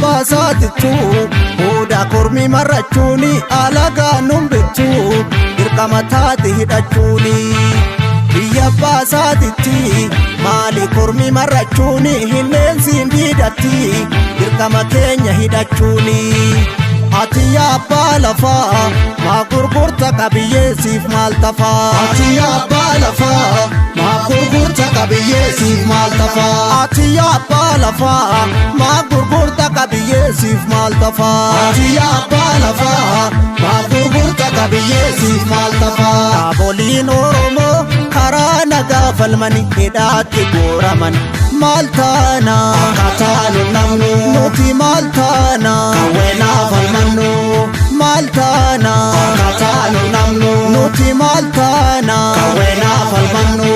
abbaa isaatittu hooda kormi marrachuuni alagaa nun bittu dirqama taate hidhachuuni. Biyya abbaa isaatitti maali kormi marrachuuni hinneensiin diidatti dirqama keenya hidhachuuni. Ati yaa abbaa lafaa maa gurgurta qabiyyeessiif maal tafaa? Ati yaa abbaa lafaa maa gurgurta qabiyyeessiif maal tafaa? Ati yaa abbaa lafaa maa gurgurta qabiyyeessiif maal tafaa? Ati yaa abbaa lafaa maa gurgurta qabiyyeessiif maal tafaa? Dhaaboliin Oromoo karaa nagaa falmani hidhaatti guuraman maal taana? Akkaataa nu namnu Nuti maal taana? qawweenaa falmannu. Maal taana? Akkaataa nu namnu Nuti maal taana? qawweenaa falmannu.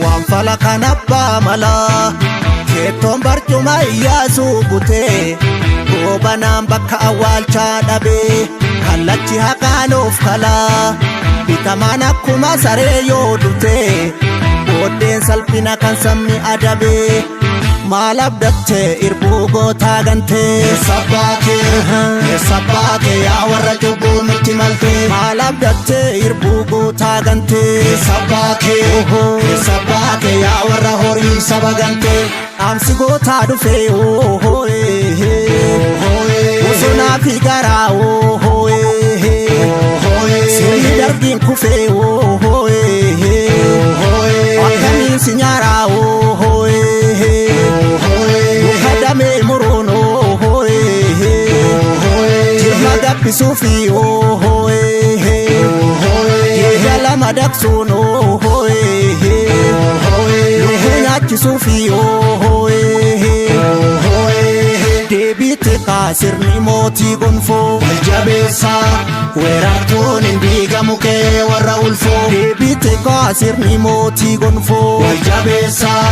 Waan fala kan abbaa malaa keettoon barcuma iyyaasuu butee goobanaan bakka awwaalchaa dhabee kallachi haqaanuuf kalaa bitamaan akkuma saree yoo dutee booddeen salphina kan sabni adabee maal abdattee irbuu gootaa gantee. Eessa baatee eessa baatee yaa warra cubbuu nutti maltee? Maal abdattee irbuu gootaa gantee. Eessa baatee eessa baatee yaa warra horii saba gantee? Dhaamsi gootaa dhufee oohoo bosonaa fi garaa oohoo sirni dargiin kufee oohoo akkamiin si nyaaraa oohoo muka damee muruun oohoo jirma gabbisuufi oohoo jeedala madaqsuun oohoo lukkuu nyaachisuufi oohoo deebiitti kaasirni mootii gonfoo. Waljabeessaa weerartuun hin diigamu kee warra ulfoo. Deebiitti kaasirni mootii gonfoo. Waljabeessaa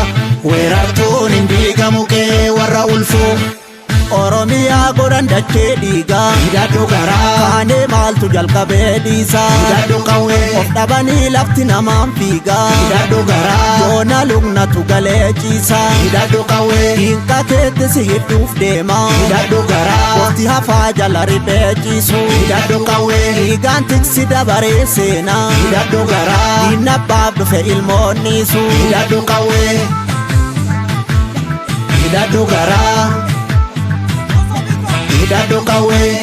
weerartuun hin diigamu kee warra ulfoo. Oromiyaa godhan dachee dhiigaa. Hidhadhu garaa Kaanee maaltu jalqabee dhiisaa. hidhadhu qawwee Of dhabanii lafti namaan fiigaa. hidhadhu garaa Yoona lugnatu galee ciisaa. hidhadhu qawwee Diinqa keetti si hidhuuf deemaa. hidhadhu garaa Waqti hafaa jala riphee ciisu. hidhadhu qawwee Dhiigaan tiksi dabaree seenaa. hidhadhu garaa Diinna abbaaf dhufe ilmoonniisu. hidhadhu qawwee hidhadhu garaa hidhadhu qawwee.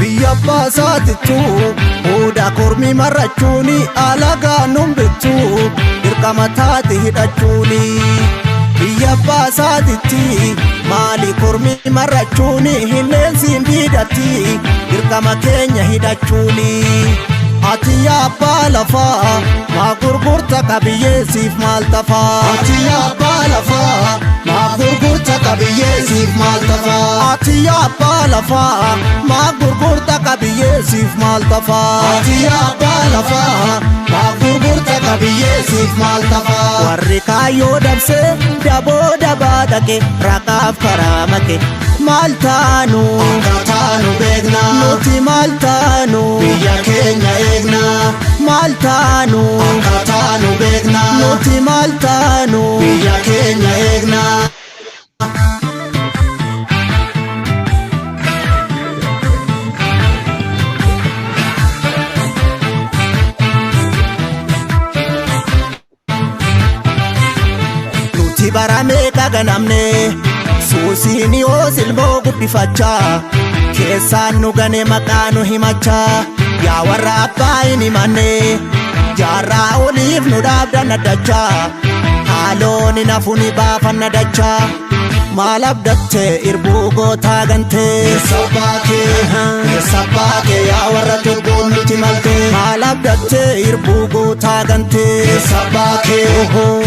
Biyya abbaa isaatittu hooda kormi marrachuuni alagaa nun bittu dirqama taate hidhachuuni. Biyya abbaa isaatitti maali kormi marrachuuni hinneensiin diidatti dirqama keenya hidhachuuni. Ati yaa abbaa lafaa maa gurgurta qabiyyeessiif maal tafaa? Ati yaa abbaa lafaa maa gurgurta qabiyyeessiif maal tafaa? Ati yaa abbaa lafaa maa gurgurta qabiyyeessiif maal tafaa? Ati yaa abbaa lafaa maa gurgurta qabiyyeessiif maal tafaa? Warri kaayyoo dabsee daboo dabaa dhaqe raqaaf karaa make maal taanu? Akkaataa nu beekna Nuti maal taanu? biyya keenya eegna. Maal taanu? Akkaataa nu beekna Nuti maal taanu? biyya keenya eegna. Nuti baramee qaganamne suusiin yoo silmoo guddifachaa keessaan nu gane maqaa nu himachaa yaa warra abbaa hin himanne jaarraa oliif nu dhaabdan addachaa haaloon hin hafu ni baafanna dachaa maal abdattee irbuu gootaa gantee. Eessa baatee eessa baatee yaa warra cubbuun nutti maltee? Maal abdattee irbuu gootaa gantee. Eessa baatee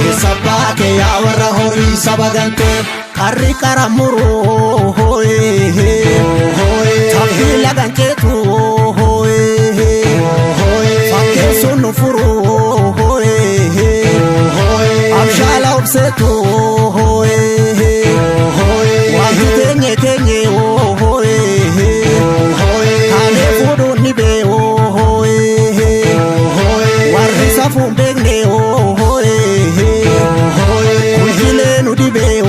eessa baatee yaa warra horii saba gantee? Qarri qara muruu. Tabbi Dubbii lagan ceetu fakkeessuun nu furu abshaala obseetu wanti teenye teenye kaanee fuudhuun ni bee warri safuun beekne kunjilee nu dhibee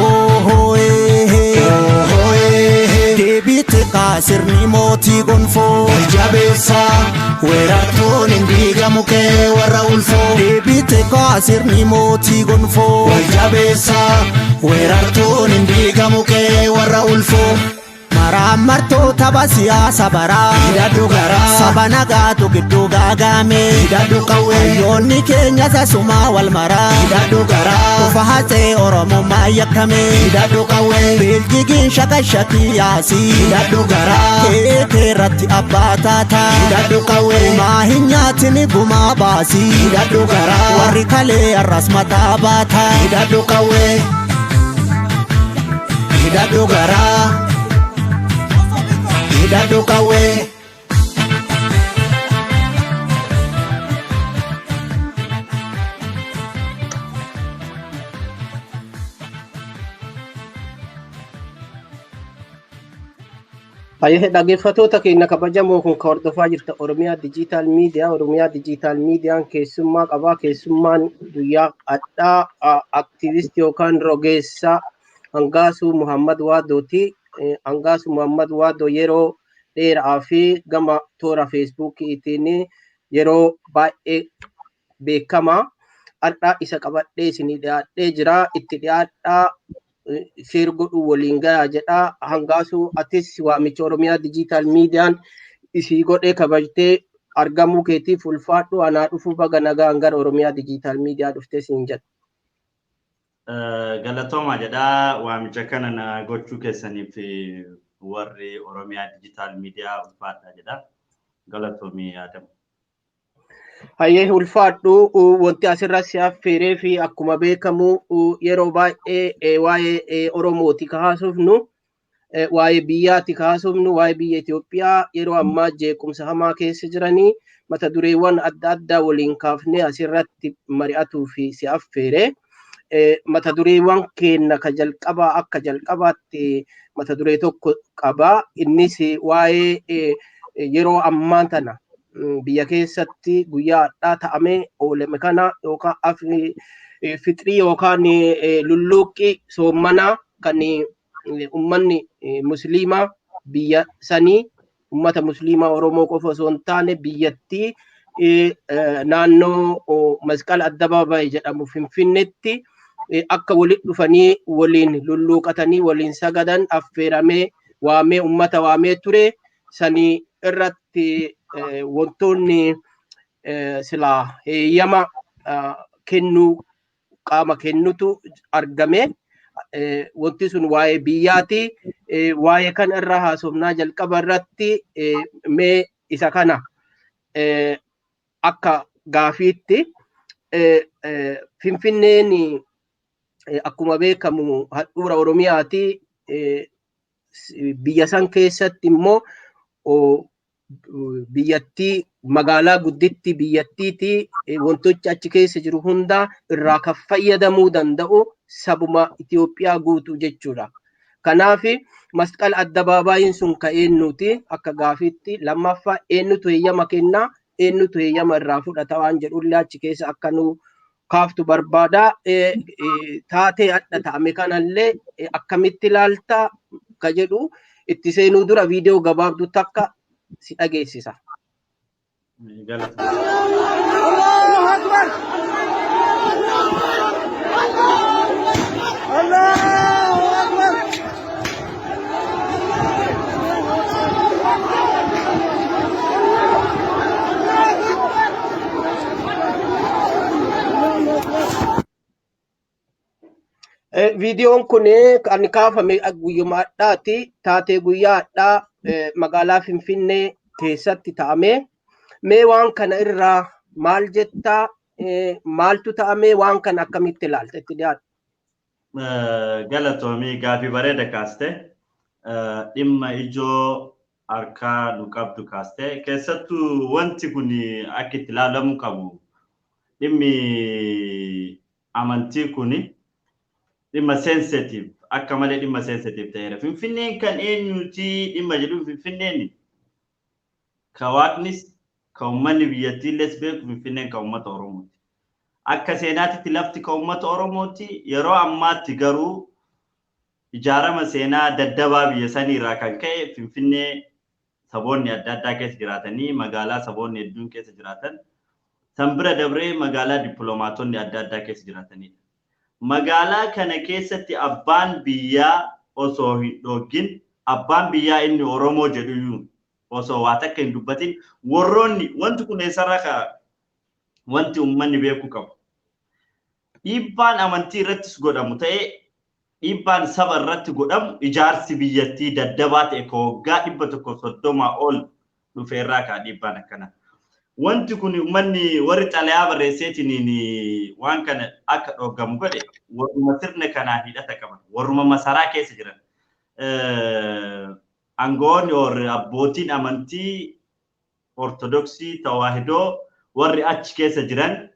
deebiitti kaasirni mootii gonfoo. Jabeessa weerartuun hin diigamu kee warra ulfoo. Deebiitti kaasirni mootii gonfoo. Jabeessa weerartuun hin diigamu kee warra ulfoo. Maraamartoo tapha siyaasa baraa. Hidhadhu garaa. Saba nagaatu gidduu gaagaame. Hidhadhu qawwee. Hayyoonni keenya sasumaa wal maraa. Hidhadhu garaa. Kufa hatsee Oromummaa yakkame. Hidhadhu qawwee. Beeljigiin shakashakii yaasii. Hidhadhu garaa. Keekee irratti abbaa taataa. Hidhadhu qawwee. Gumaa hin nyaatini gumaa baasii. Hidhadhu garaa. Warri kalee arras mataa baataa. Hidhadhu qawwee. Hidhadhu garaa. Hidhadhu qawwee. Dhaggeeffattoota keenya kabajamoo kun kan hordofaa jirta Oromiyaa Dijiitaal Miidiyaa. Oromiyaa Dijiitaal Miidiyaan keessummaa qabaa. Keessummaan guyyaa addaa aktiivistii yookaan rogeessa Hangaasuu Muhammad Waadooti. Hangaasuu Muhammad Waadoo yeroo dheeraa fi gama toora feesbuukiitiin yeroo baay'ee beekamaa. Har'a isa qabadhee isinii dhiyaadhee jira. Itti dhiyaadhaa share godhuu waliin gahaa jedha. Hangaasuu atis waamicha Oromiyaa Dijiitaal Miidiyaan isii godhee kabajtee argamuu keetiif ulfaadhu anaa dhufuu baga nagaan gara Oromiyaa Dijiitaal Miidiyaa dhuftee siin jedha. Galatooma jedha waamicha kana na gochuu keessaniif warri Oromiyaa Dijiitaal Miidiyaa ulfaadha jedha. Galatoomii Adamu. Hayyee ulfaadhu wanti asirra si affeeree fi akkuma beekamu yeroo baay'ee waa'ee Oromooti kaasufnu waa'ee biyyaati kaasufnu waa'ee biyya Itoophiyaa yeroo ammaa jeequmsa hamaa keessa jiranii mata dureewwan adda addaa waliin kaafnee asirratti mari'atuu fi si affeere. Mata dureewwan keenya ka jalqabaa akka jalqabaatti mata duree tokko qaba. Innis waa'ee yeroo ammaa tana biyya keessatti guyyaa addaa ta'amee oolame kana yookaan fixrii yookaan lulluuqqi soommanaa kan ummanni musliimaa biyya sanii ummata musliimaa Oromoo qofa osoo hin taane biyyattii naannoo masqala addabaabaayii jedhamu Finfinneetti akka walitti dhufanii waliin lulluuqatanii waliin sagadan affeeramee waamee ummata waamee ture sanii irratti wantoonni silaa heeyyama kennuu qaama kennutu argame. Wanti sun waa'ee biyyaati. Waa'ee kana irraa haasofnaa jalqaba irratti mee isa kana akka gaafiitti Finfinneen akkuma beekamu handhuura Oromiyaati. Biyya san keessatti immoo biyyattii magaalaa gudditti biyyattiiti wantochi achi keessa jiru hunda irraa kan fayyadamuu danda'u sabuma Itoophiyaa guutuu jechuudha. Kanaaf masqala addabaabaayyiin sun ka eenyuti akka gaafiitti lammaffaa eenyutu heeyyama kennaa eenyutu heeyyama irraa fudhata waan jedhullee achi keessa akka nu kaaftu barbaada. Taatee adda ta'ame kanallee akkamitti ilaalta ka jedhu itti seenuu dura viidiyoo gabaabduu takka si dhageessisa. Allahu Akbar! Allahu Akbar! Viidiyoon kun kan kaafame guyyuma addaati. Taatee guyyaa addaa magaalaa Finfinnee keessatti ta'ame. Mee waan kana irraa maal jettaa? Maaltu ta'ame? Waan kana akkamitti ilaalta? Itti dhiyaatu. Galatoomii gaafii bareeda kaaste. Dhimma ijoo Harkaa nu qabdu kaastee keessattuu wanti kun akka itti ilaalamuu qabu dhimmi amantii kun dhimma sensitive akka malee dhimma sensitive ta'eera. Finfinneen kan eenyuti dhimma jedhu Finfinneen ka waaqnis ka uummanni biyyattiillees beeku Finfinneen ka uummata Oromooti. Akka seenaatitti lafti ka uummata Oromooti. Yeroo ammaatti garuu ijaarama seenaa daddabaa biyya sanii irraa kan ka'e Finfinnee saboonni adda addaa keessa jiraatanii magaalaa saboonni hedduun keessa jiraatan san bira dabree magaalaa dippiloomaatonni adda addaa keessa jiraatanidha. Magaalaa kana keessatti abbaan biyyaa osoo hin dhoggin abbaan biyyaa inni Oromoo jedhu osoo waa takka hin dubbatin warroonni wanti kun eessarraa ka'a wanti uummanni beekuu qabu. Dhiibbaan amantii irrattis godhamu ta'ee dhiibbaan saba irratti godhamu ijaarsi biyyattii daddabaa ta'e ka waggaa 130 ol dhufe irraa ka'a dhiibbaan akkana. Wanti kun uummanni warri xalayaa barreesseetiin waan kana akka dhoogamu godhe warruma sirna kanaan hidhata qaban warruma masaraa keessa jiran. Aangoonni warri abbootiin amantii Ortodoksii Tawaahidoo warri achi keessa jiran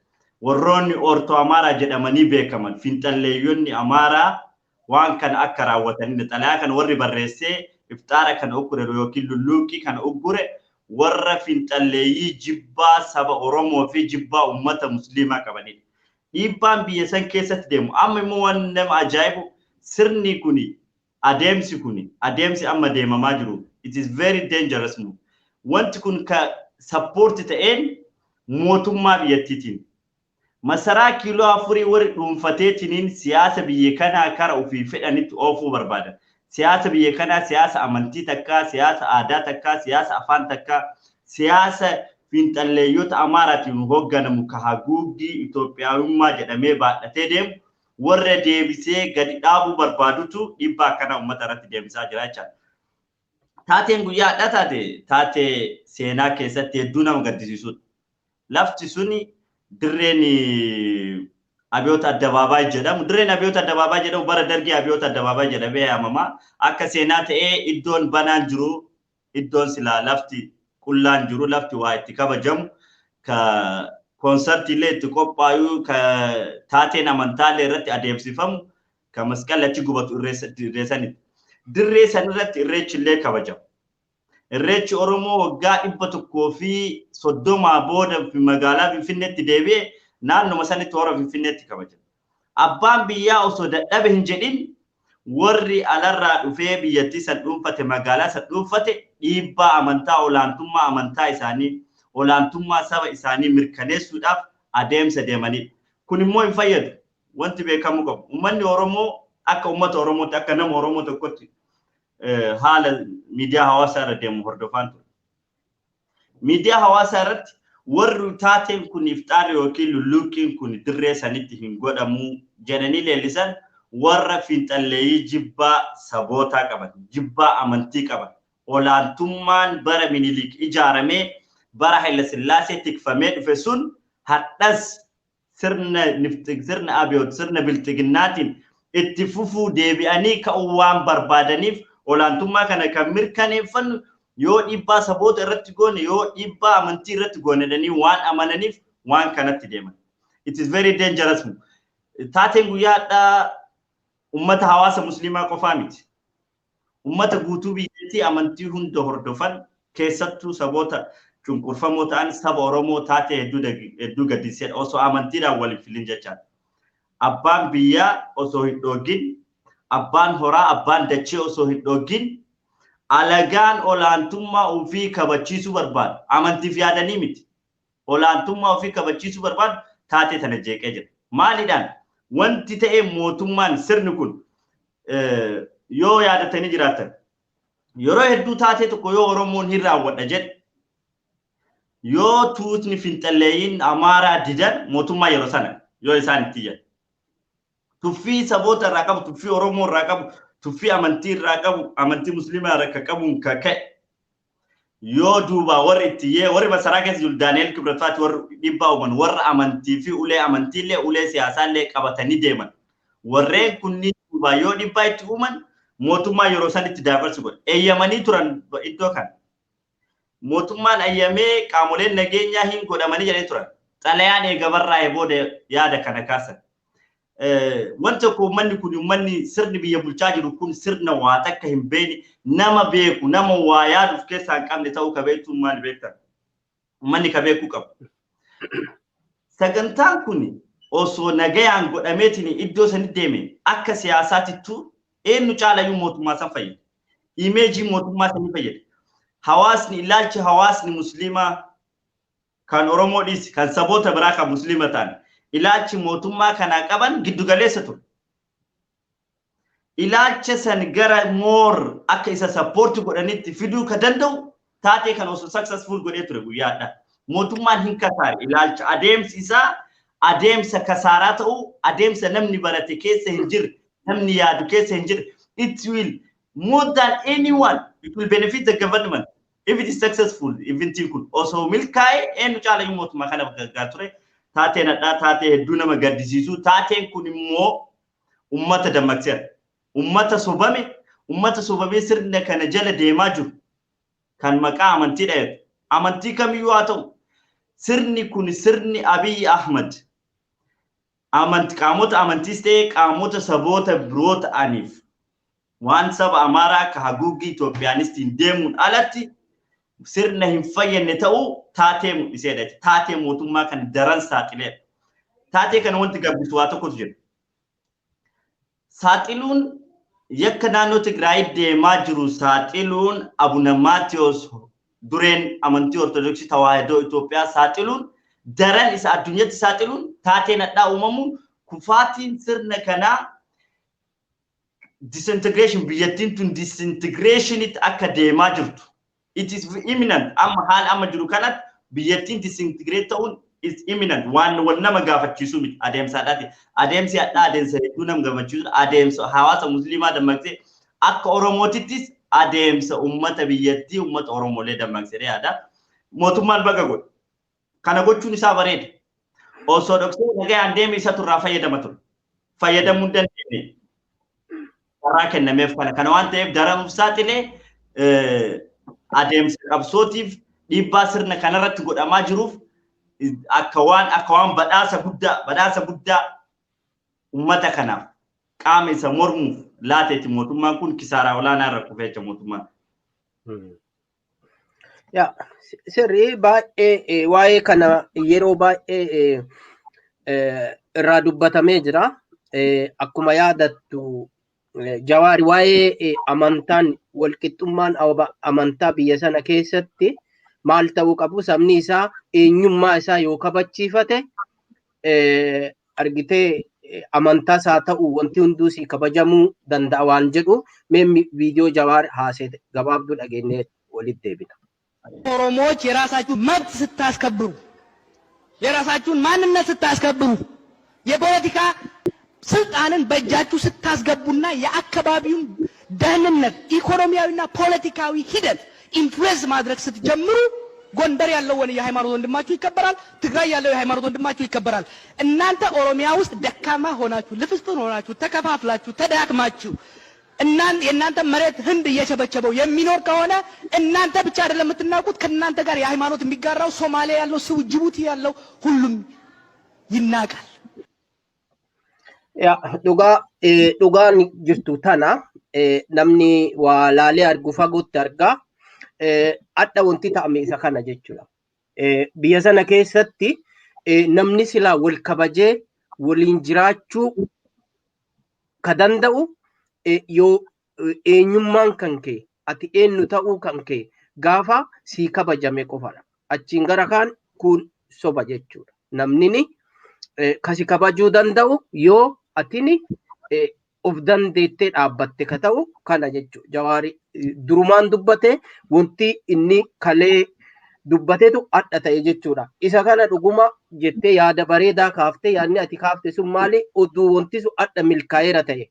warroonni Ortoo Amaaraa jedhamanii beekaman finxalleeyyonni Amaaraa waan kana akka raawwatanidha. Xalayaa kana warri barreessee ifxaara kana uggure yookiin lulluuqqii kana uggure warra finxalleeyyii jibbaa saba Oromoo fi jibbaa uummata Musliimaa qabanidha. Dhiibbaan biyya san keessatti deemu amma immoo waan nama ajaa'ibu sirni kuni adeemsi kuni adeemsi amma deemamaa jiru, it is very dangerous move. Wanti kun ka support ta'een mootummaa biyyattiitiin masaraa kiiloo afurii warri dhuunfateetiniin siyaasa biyya kanaa kara ofii fedhanitti oofuu barbaadan. Siyaasa biyya kanaa siyaasa amantii takkaa, siyaasa aadaa takkaa, siyaasa afaan takkaa, siyaasa fiinxalleeyyota Amaaraatiin hoogganamu ka haguuggii Itoophiyaawummaa jedhamee baadhatee deemu warra deebisee gadi dhaabuu barbaadutu dhiibbaa akkanaa uummata irratti deemsisaa jira jechaadha. Taateen guyyaa hadhaa taate taatee seenaa keessatti hedduu nama gaddisiisudha. Lafti suni dirreen Abiyoota Addabaabaay jedhamu. Dirreen Abiyoota Addabaabaay jedhamu bara Dargii Abiyoota Addabaabaay jedhamee yaamama. Akka seenaa ta'ee iddoon banaan jiru iddoon silaa lafti qullaan jiru lafti waa itti kabajamu ka koonsartiilee itti qophaayu ka taateen amantaalee irratti adeemsifamu ka masqalli achi gubatu irreessanitti. Dirree sanirratti irreechi illee kabajama. Irreechi Oromoo waggaa 130 booda magaalaa Finfinneetti deebi'ee naannoma sanitti hora Finfinneetti kabajama. Abbaan biyyaa osoo dadhabe hin jedhin warri alarraa dhufee biyyattii san dhuunfate magaalaa san dhuunfate dhiibbaa amantaa olaantummaa amantaa isaanii olaantummaa saba isaanii mirkaneessuudhaaf adeemsa deemanidha. Kun immoo hin fayyadu. Wanti beekamuu qabu. Uummanni Oromoo akka uummata Oromootti akka nama Oromoo tokkotti haala miidiyaa hawaasaa irra deemu hordofaan ture. Miidiyaa hawaasaa irratti warri taateen kun ifxaarri yookiin lulluuqqiin kun dirree sanitti hin godhamu jedhanii leellisan warra fiinxalleeyyii jibbaa sabootaa qaban, jibbaa amantii qaban, olaantummaan bara Minilik ijaaramee bara Haayila Sillaasee tikfamee dhufe sun hadhas sirna sirna abiyoot sirna bilxiginnaatiin itti fufuu deebi'anii ka'uu waan barbaadaniif olaantummaa kana kan mirkaneeffannu yoo dhiibbaa saboota irratti goone yoo dhiibbaa amantii irratti goone jedhanii waan amananiif waan kanatti deeman. It is very dangerous. Taateen guyyaadhaa ummata hawaasa musliimaa qofaa miti. Ummata guutuu biyyattii amantii hunda hordofan keessattuu saboota cunqurfamoo ta'an saba Oromoo taatee hedduu gaddisiisedha. Osoo amantiidhaan waliin filin jechaadha. Abbaan biyyaa osoo hin dhoogin, abbaan horaa, abbaan dachee osoo hin dhoogin alagaan olaantummaa ofii kabachiisuu barbaadu. Amantiif yaadanii miti. Olaantummaa ofii kabachiisuu barbaadu taatee tana jeeqee jira. Maaliidhaan? Wanti ta'e mootummaan sirni kun yoo yaadatanii jiraatan yeroo hedduu taatee tokko yoo Oromoon hin raawwadha jedhe yoo tuutni finxalleeyyiin Amaaraa didan mootummaa yeroo sana yoo isaan itti iyyan. Tuffii saboota irraa qabu, tuffii Oromoo irraa qabu, tuffii amantii irraa qabu, amantii musliimaa irraa ka qabuun ka ka'e yoo duuba warri itti iyyee warri masaraa keessa jiru Daani'el Kibratfaati warri dhiibbaa uuman warra amantii fi ulee amantiillee ulee siyaasaallee qabatanii deeman. Warreen kunniin duuba yoo dhiibbaa itti uuman mootummaa yeroo san itti dabarsu godhe. Eeyyamanii turan iddoo kana. Mootummaan ayyamee qaamoleen nageenyaa hin godhamanii jedhee turan. Xalayaan eega barraa'ee booda yaada kana kaasan. Wanti tokko uummanni kun, uummanni sirni biyya bulchaa jiru kun sirna waa takka hin beekne, nama beeku, nama waa yaaduuf keessaa hin qabne ta'uu ka beektuun maal beektan? Uummanni ka beekuu qabu. Sagantaan kun osoo nagayaan godhameetiin iddoo sanitti deeme, akka siyaasaatittuu eenyu caalayyuu mootummaa san fayyada. Image mootummaa sanii fayyada. Hawaasni, ilaalchi hawaasni musliimaa kan Oromoo dhiisi, kan saboota biraa kan musliima ta'an, ilaalchi mootummaa kanaa qaban giddugaleessa ture. Ilaalcha san gara more akka isa support godhanitti fiduu ka danda'u taatee kan osoo successful godhee ture guyyaadha. Mootummaan hin kasaare. Ilaalcha adeemsi isaa adeemsa kasaaraa ta'uu, adeemsa namni barate keessa hin jirre, namni yaadu keessa hin jirre. It will more than anyone, it will benefit the government if it is successful. Eventiin kun osoo milkaa'e eenyu caalayyuu mootummaa kana gargaar ture. Taateen hadhaa taatee hedduu nama gaddisiisu. Taateen kun immoo ummata dammaqseera. Ummata sobame, ummata sobamee sirna kana jala deemaa jiru kan maqaa amantii dhayatu, amantii kamiyyuu haa ta'u, sirni kun, sirni Abiy Ahmad, amanti qaamota amantiis ta'e qaamota saboota biroo ta'aniif waan saba Amaaraa akka haguuggii Itoophiyaanistiin deemuun alatti sirna hin fayyadne ta'uu taatee mul'iseedha. Taatee mootummaa kan daran saaxileedha. Taatee kana wanti gabbisu waa tokkotu jira. Saaxiluun yakka naannoo Tigraay deemaa jiru saaxiluun, Abuna Maatiyos dureen amantii Ortodoksii Tawaahidoo Itoophiyaa saaxiluun, daran isa addunyaatti saaxiluun, taateen hadhaa uumamuun, kufaatiin sirna kanaa disintegration, biyyattiin tun disintegrationitti akka deemaa jirtu. It is imminent. Amma haala amma jiru kanatti biyyattiin disintegrate ta'uun is imminent. Waan wal nama gaafachiisu miti adeemsaadhaati. Adeemsi hadhaa adeemsa hedduu nama gammachiisu, adeemsa hawaasa musliimaa dammaqsee, akka Oromootittis adeemsa ummata biyyattii, ummata Oromoolee dammaqsee yaada. Mootummaan baga godhe. Kana gochuun isaa bareeda. Osoo dhoksee nagayaan deeme isa turraa fayyadama ture. Fayyadamuu hin dandeenye. Karaa kennameef kana. Kana waan ta'eef daran saaxilee adeemsa qabsootiif dhiibbaa sirna kanarratti godhamaa jiruuf akka waan badhaasa guddaa ummata kanaaf, qaama isa mormuuf laateeti. Mootummaan kun kisaaraa olaanaa irra kufee jira mootummaan. Yaa, sirrii baay'ee waa'ee kana yeroo baay'ee irraa dubbatamee jira. Akkuma yaadattu, Jawaari waa'ee amantaan, walqixxummaan amantaa biyya sana keessatti maal ta'uu qabu, sabni isaa eenyummaa isaa yoo kabachiifate, argitee, amantaas haa ta'u wanti hunduu si kabajamuu danda'a waan jedhu, mee viidiyoo Jawaar haasee gabaabduu dhageenyee walitti deebina. ኦሮሞዎች የራሳችሁን መብት ስታስከብሩ፣ የራሳችሁን ማንነት ስታስከብሩ፣ የፖለቲካ ስልጣንን በእጃችሁ ስታስገቡና የአካባቢውን ደህንነት ኢኮኖሚያዊና ፖለቲካዊ ሂደት influence ማድረግ ስትጀምሩ ጎንደር ያለው የሃይማኖት ወንድማችሁ ይከበራል። ትግራይ ያለው የሃይማኖት ወንድማችሁ ይከበራል። እናንተ ኦሮሚያ ውስጥ ደካማ ሆናችሁ፣ ልፍስፍስ ሆናችሁ፣ ተከፋፍላችሁ፣ ተዳክማችሁ የእናንተ መሬት ህንድ እየቸበቸበው የሚኖር ከሆነ እናንተ ብቻ አይደለም የምትናቁት፣ ከእናንተ ጋር የሃይማኖት የሚጋራው ሶማሊያ ያለው ሰው፣ ጅቡቲ ያለው ሁሉም ይናቃል። Yaa, dhugaa, dhugaan jirtu tana namni waa laalee argu fagootti argaa. Adda wanti ta'ame isa kana jechuudha. Biyya sana keessatti namni silaa wal kabajee waliin jiraachuu ka danda'u yoo eenyummaan kan kee, ati eenyu ta'uu kan kee gaafa sii kabajame qofadha. Achiin gara kaan kun soba jechuudha. Namni kasi kabajuu danda'u yoo atini of dandeettee dhaabbatte ka ta'u kana jechuudha. Jawaari durumaan dubbate, wanti inni kalee dubbatetu adda ta'e jechuudha. Isa kana dhuguma jettee yaada bareedaa kaaftee, yaadni ati kaafte sun maali? Oduu wanti sun adda milkaa'eera ta'e.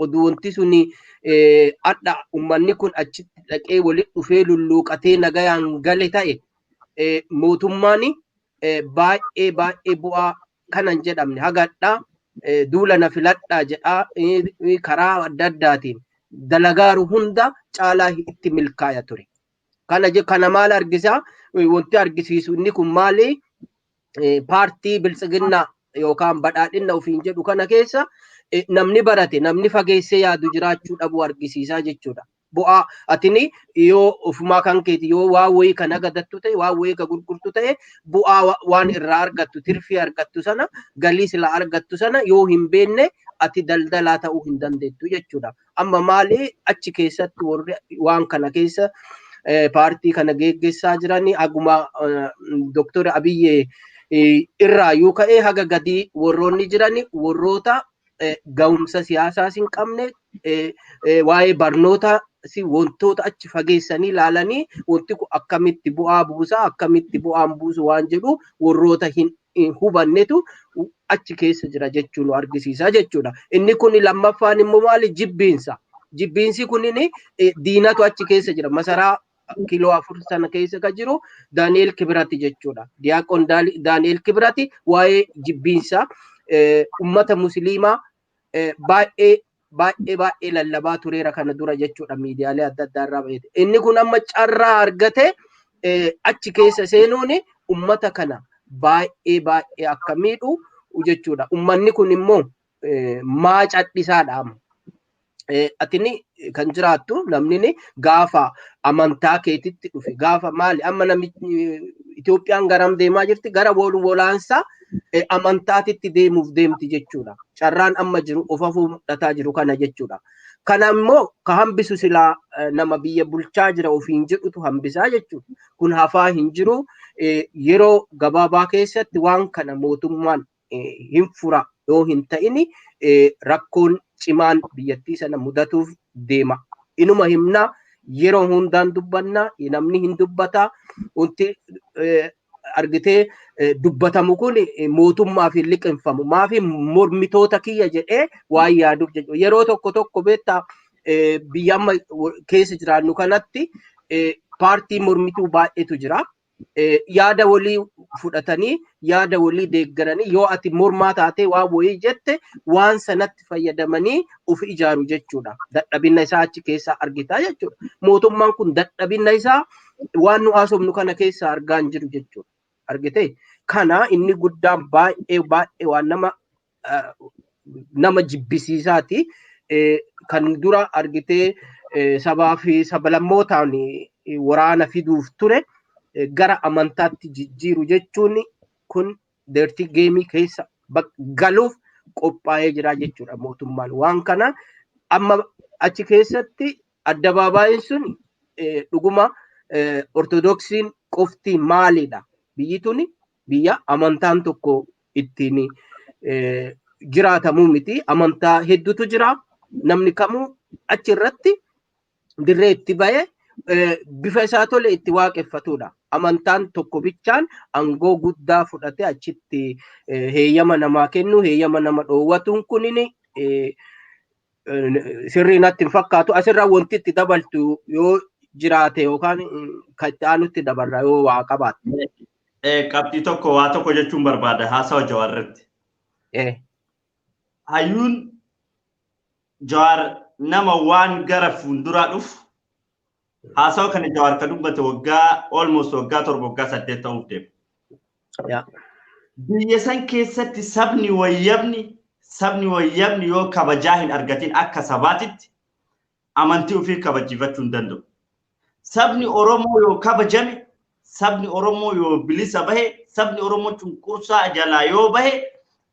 Oduu wanti sun adda uummanni kun achitti dhaqee walitti dhufee lulluuqatee nagayaan gale ta'e, mootummaan baay'ee baay'ee bu'aa kanan jedhamne hagadhaa duula na filadhaa jedhaa karaa adda addaatiin dalagaaru hunda caalaa itti milkaaya ture. Kana maal argisa? Wanti argisiisu inni kun maali? Paartii biltsiginnaa yookaan badhaadhina ofiin jedhu kana keessa namni barate, namni fageessee yaadu jiraachuu dhabuu argisiisaa jechuudha. Bu'aa atini yoo ofumaa kan keeti yoo waa wayii kan agadattu ta'e, waa wayii kan gurgurtu ta'e, bu'aa waan irraa argattu, tirfii argattu sana, galii sila argattu sana yoo hin beekne ati daldalaa ta'uu hin dandeettu jechuudha. Amma maali achi keessatti warri waan kana keessa paartii kana geggeessaa jiranii haguma Dooktor Abiyyi irraa yoo ka'ee haga gadii warroonni jirani warroota ga'umsa siyaasaas hin qabne, waa'ee barnoota wantoota achi fageessanii ilaalanii wanti kun akkamitti bu'aa buusaa, akkamitti bu'aan buusu waan jedhu warroota hin hubannetu achi keessa jira jechuun nu argisiisa jechuudha. Inni kun lammaffaan immoo maali? Jibbiinsa. Jibbiinsi kunin diinatu achi keessa jira. Masaraa kiiloo 4 sana keessa kan jiru Daani'el Kibirati jechuudha. Diyaaqoon Daani'el Kibirati waa'ee jibbiinsa ummata musliimaa baay'ee baay'ee baay'ee lallabaa tureera kana dura jechuudha miidiyaalee adda addaa irraa baheeti. Inni kun amma carraa argate achi keessa seenuun ummata kana baay'ee baay'ee akka miidhu jechuudha. Ummanni kun immoo maa cadhisaadha amma. Atini kan jiraattu namni gaafa amantaa keetitti dhufe gaafa maali amma namichi Itoophiyaan garam deemaa jirti, gara walaansaa amantaatitti deemuuf deemti jechuudha. Carraan amma jiru ofafuu mul'ataa jiru kana jechuudha. Kana immoo ka hambisu silaa nama biyya bulchaa jira ofiin jedhutu hambisaa jechuudha. Kun hafaa hin jiru. Yeroo gabaabaa keessatti waan kana mootummaan hin fura yoo hin ta'ini rakkoon cimaan biyyattii sana mudatuuf deema. Inuma himnaa yeroo hundaan dubbannaa, namni hin dubbataa, wanti argitee dubbatamu kun mootummaaf hin liqinfamu. Maafi mormitoota kiyya jedhee waan yaaduuf jechuudha. Yeroo tokko tokko beektaa biyya amma keessa jiraannu kanatti paartii mormituu baay'eetu jira. Yaada walii fudhatanii yaada walii deeggaranii yoo ati mormaa taatee waan wayii jette waan sanatti fayyadamanii of ijaaru jechuudha. Dadhabina isaa achi keessaa argitaa jechuudha. Mootummaan kun dadhabina isaa waan nu haasofnu kana keessaa argaa hin jiru jechuudha. Argitee? Kana inni guddaan baay'ee baay'ee waan nama jibbisiisaati. Kan dura argitee sabaa fi sablammootaan waraana fiduuf ture gara amantaatti jijjiiru jechuun kun dirty game keessa galuuf qophaa'ee jira jechuudha mootummaan. Waan kana amma achi keessatti addabaabaayeen sun dhuguma ortodoksiin qofti maalidha? Biyyi tuni biyya amantaan tokko ittiin jiraatamuu miti. Amantaa hedduutu jira. Namni kamuu achi irratti dirree itti ba'ee bifa isaa tole itti waaqeffatudha. Amantaan tokko bichaan aangoo guddaa fudhatee achitti heeyyama namaa kennu, heeyyama nama dhoowwatuun kunin sirrii natti hin fakkaatu. Asirraa wanti itti dabaltu yoo jiraate yookaan kan itti aanutti dabarra yoo waa qabaatte. Qabxii tokko waa tokko jechuun barbaada haasawa Jawaar irratti. Hayyuun Jawaar nama waan gara fuulduraa dhufu haasawa kana Jawaar kan dubbate waggaa almost waggaa 7 waggaa 8 ta'uuf deema. Biyya san keessatti sabni wayyabni yoo kabajaa hin argatin akka sabaatitti amantii ofii kabachiifachuu hin danda'u. Sabni Oromoo yoo kabajame, sabni Oromoo yoo bilisa bahe, sabni Oromoo cunqursaa jalaa yoo bahe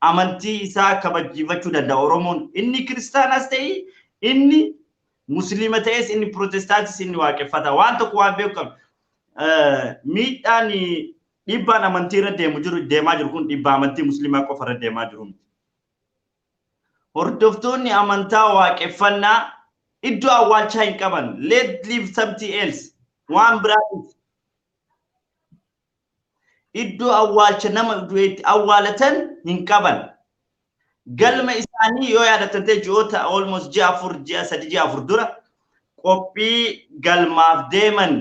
amantii isaa kabachiifachuu danda'a. Oromoon inni kiristaanas ta'e, inni musliima ta'es, inni pirootestaantis, inni waaqeffata. Waan tokko waan beeku qabna. Miidhaan dhiibbaan amantii irra deemu jiru deemaa jiru kun dhiibbaa amantii musliimaa qofa irra deemaa jiru miti. Hordoftoonni amantaa waaqeffannaa iddoo awwaalchaa hin qaban. Let leave something else. Waan biraatiif. Iddoo awwaalcha nama du'eetti awwaalatan hin qaban. Galma isaanii yoo yaadatan ta'e ji'oota almost ji'a 4, ji'a 3, ji'a 4 dura qophii galmaaf deeman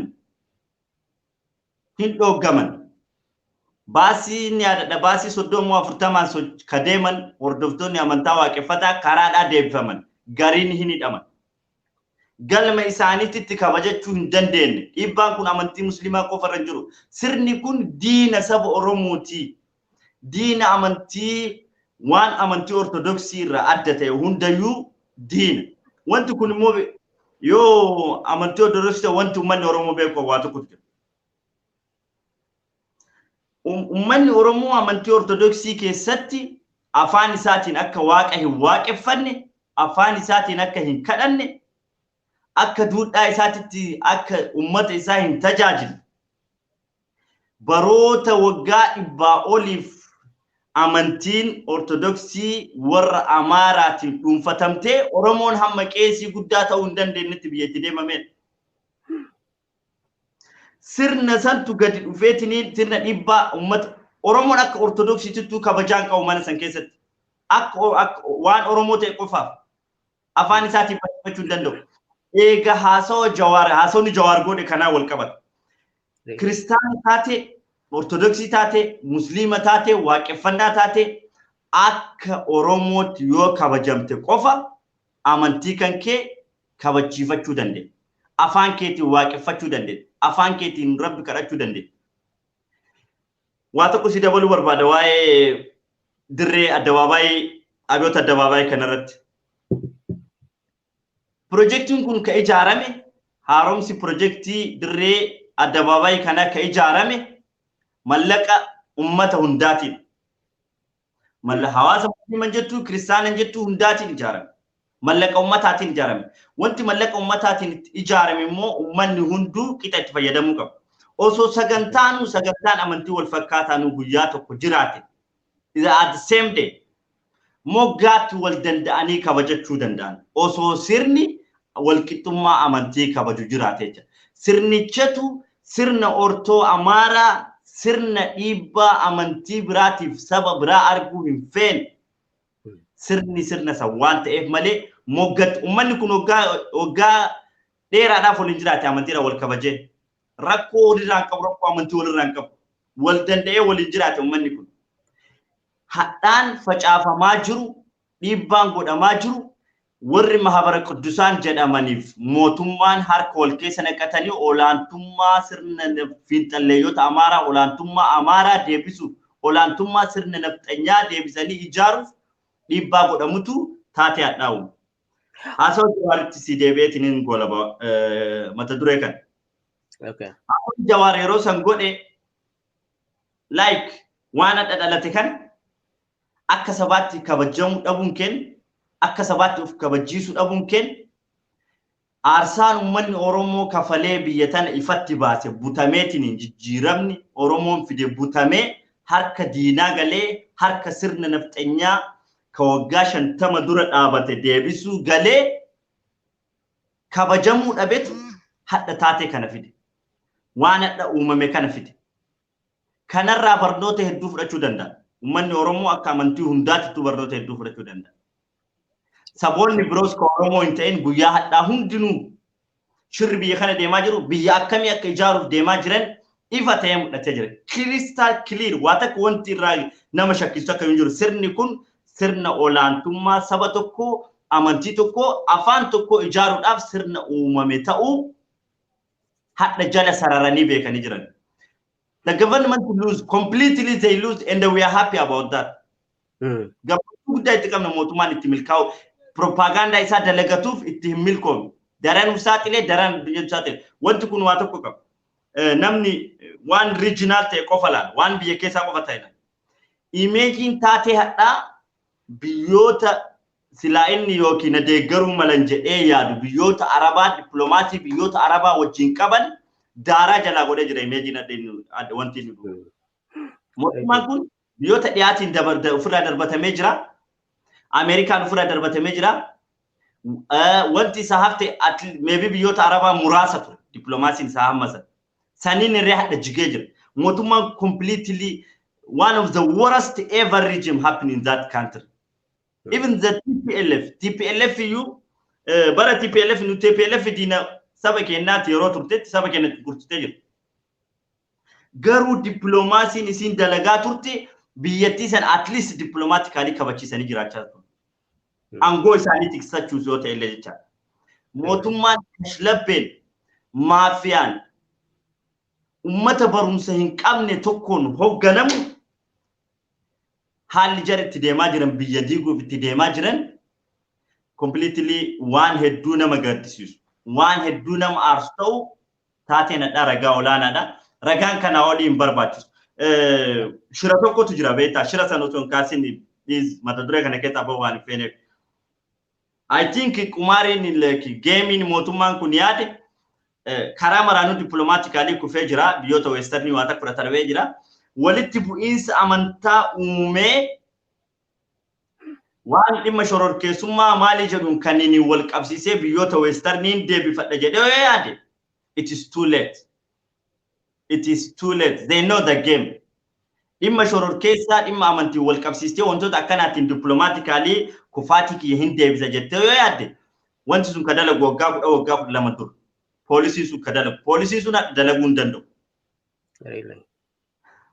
hin dhooggaman. Baasii ni yaadadha, baasii 30, 40n ka deeman hordoftoonni amantaa waaqeffataa karaadhaa deebifaman, gariin hin hidhaman. Galma isaaniitti kabajachuu hin dandeenye. Dhiibbaan kun amantii musliimaa qofa irra hin jiru. Sirni kun diina saba Oromooti. Diina amantii waan amantii Ortodoksii irraa adda ta'e hundayyuu diina. Wanti kun immoo yoo amantii Ortodoksii ta'e wanti uummanni Oromoo beeku waa tokkotu jira. Uummanni Oromoo amantii Ortodoksii keessatti afaan isaatiin akka waaqa hin waaqeffanne, afaan isaatiin akka hin kadhanne, akka duudhaa isaatitti akka uummata isaa hin tajaajille. Baroota waggaa 100 oliif amantiin Ortodoksii warra Amaaraatiin dhuunfatamtee Oromoon hamma qeesii guddaa ta'uu hin dandeenyetti biyya itti deemamedha. Sirna santu gadi dhufeetiniin sirna dhiibbaa uummata Oromoon akka Ortodoksiitittuu kabajaan qabu mana san keessatti. Akka waan Oromoo ta'e qofaaf afaan isaatiin barreeffachuu hin danda'u. Eega haasawa Jawaar haasawni Jawaar godhe kanaa wal qabata. Kiristaana taate, Ortodoksii taate, Musliima taate, waaqeffannaa taate akka Oromootti yoo kabajamte qofa amantii kan kee kabachiifachuu dandeenya. Afaan keetiin waaqeffachuu dandeenya. Afaan keetiin Rabbi kadhachuu dandeenya. Waa tokko si dabaluu barbaada waa'ee dirree addabaabaayii Abiyoot addabaabaayii kanarratti. Pirojektiin kun ka ijaarame, haaromsi pirojektii dirree addabaabaayii kana ka ijaarame mallaqa ummata hundaatiin. Malla hawaasa musliiman jettuu kiristaanan jettuu hundaatiin ijaarame. Mallaqa ummataatiin ijaarame. Wanti mallaqa ummataatiin ijaarame immoo ummanni hunduu qixa itti fayyadamuu qaba. Osoo sagantaanuu sagantaan amantii wal fakkaataanuu guyyaa tokko jiraate, at the same day moggaatti wal danda'anii kabajachuu danda'an. Osoo sirni walqixxummaa amantii kabaju jiraate jecha. Sirnichatu sirna ortoo Amaaraa, sirna dhiibbaa amantii biraatiif saba biraa arguu hin feene. Sirni sirna san waan ta'eef malee moggatti uummanni kun waggaa dheeraadhaaf waliin jiraate, amantiidhaan wal kabajee. Rakkoo walirraa hin qabu, rakkoo amantii walirraa hin qabu. Wal danda'ee waliin jiraate uummanni kun. Hadhaan facaafamaa jiru, dhiibbaan godhamaa jiru, warri Mahabara Quddusaan jedhamaniif mootummaan harka wal keessa naqatanii olaantummaa sirna fiinxalleeyyota Amaaraa, olaantummaa Amaaraa deebisuuf, olaantummaa sirna nafxanyaa deebisanii ijaaruuf dhiibbaa godhamutu taatee hadhaa'u. Haasawa Jawaaritti si deebi'eetiin hin golaba mata duree kana. Haasawni Jawaar yeroo san godhe like waan hadha dhalate kan akka sabaatti kabajamuu dhabuun keenya, akka sabaatti of kabachiisuu dhabuun keenya, aarsaan uummanni Oromoo kafalee biyya tana ifatti baase butameetiin, jijjiiramni Oromoon fide butamee harka diinaa galee, harka sirna nafxanyaa ka waggaa 50 dura dhaabate deebisuu galee kabajamuu dhabetu hadha taatee kana fide. Waan hadha uumame kana fide. Kanarraa barnoota hedduu fudhachuu danda'a. Uummanni Oromoo akka amantii hundaatittuu barnoota hedduu fudhachuu danda'a. Saboonni biroos ka Oromoo hin ta'in guyyaa hadhaa hundinuu shirri biyya kana deemaa jiru, biyya akkamii akka ijaaruuf deemaa jiran ifa ta'ee mul'atee jira. Crystal clear, waa takka wanti irraa nama shakkisu akka hin jiru. Sirni kun sirna olaantummaa saba tokkoo, amantii tokkoo, afaan tokkoo ijaaruudhaaf sirna uumame ta'uu hadha jala sararanii beekanii jiran. The government lose completely, they lose, and we are happy about that. Gammachuu guddaa itti qabna. Mootummaan itti milkaa'u propagaandaa isaa dalagatuuf itti hin milkoomne. Daran uf saaxilee, daran biyya saaxilee. Wanti kun waa tokko qaba. Namni waan regional ta'e qofa laala, waan biyya keessaa qofa ta'e laala. Imageiin taatee hadhaa biyyoota silaa inni yookiin na deeggaruu malan jedhee yaadu, biyyoota Arabaa, dippiloomaasii biyyoota Arabaa wajjin qaban daaraa jalaa godhee jira imageiin adda wanti inni dhufu. Mootummaan kun biyyoota dhiyaatiin ofirraa darbatamee jira. Ameerikaan ofirraa darbatamee jira. Wanti isa hafte maybe biyyoota Arabaa muraasa ture dippiloomaasiin isaa hamma sana. Saniin irree hadha jigee jira. Mootummaan completely one of the worst ever regime happen in that country. Even the TPLF, TPLF iyyuu bara TPLF nu TPLF diina saba keenyaati yeroo turtetti saba keenya gurgurtee jirti. Garuu dippiloomaasiin isiin dalagaa turte biyyattii sana at least diplomatically kabachiisanii jiraachaa turan. Aangoo isaanii tiksachuus yoo ta'e illee jechaadha. Mootummaan kashlabbeen maafiyaan ummata barumsa hin qabne tokkoon hogganamu, haalli jara itti deemaa jiran, biyya diiguuf itti deemaa jiran, completely waan hedduu nama gaddisiisu, waan hedduu nama aarsu ta'u taateen hadhaa ragaa olaanaadha. Ragaan kanaa olii hin barbaachisu. Shira tokkotu jira beektaa, shira sana osoo hin kaasin, mata duree kana keessaa bahu waan hin feeneef. I think qumaariin, gameiin mootummaan kun yaade karaa maraanuu diplomatically kufee jira, biyyoota westernii waa takka fudhatamee jira. Walitti bu'iinsa amantaa uumee waan dhimma shororkeessummaa maalii jedhuun kanneen wal qabsiisee biyyoota westerniin deebifadha jedhee yoo yaade, it is too late. It is too late. They know the game. Dhimma shororkeessaa, dhimma amantii wal qabsiistee wantoota akkanaatiin diplomatically kufaatii kiyya hin deebisa jettee yoo yaadde, wanti sun ka dalagu waggaa 10, waggaa 12 dura. Poolisiin sun ka dalagu. Poolisiin sun dalaguu hin danda'u.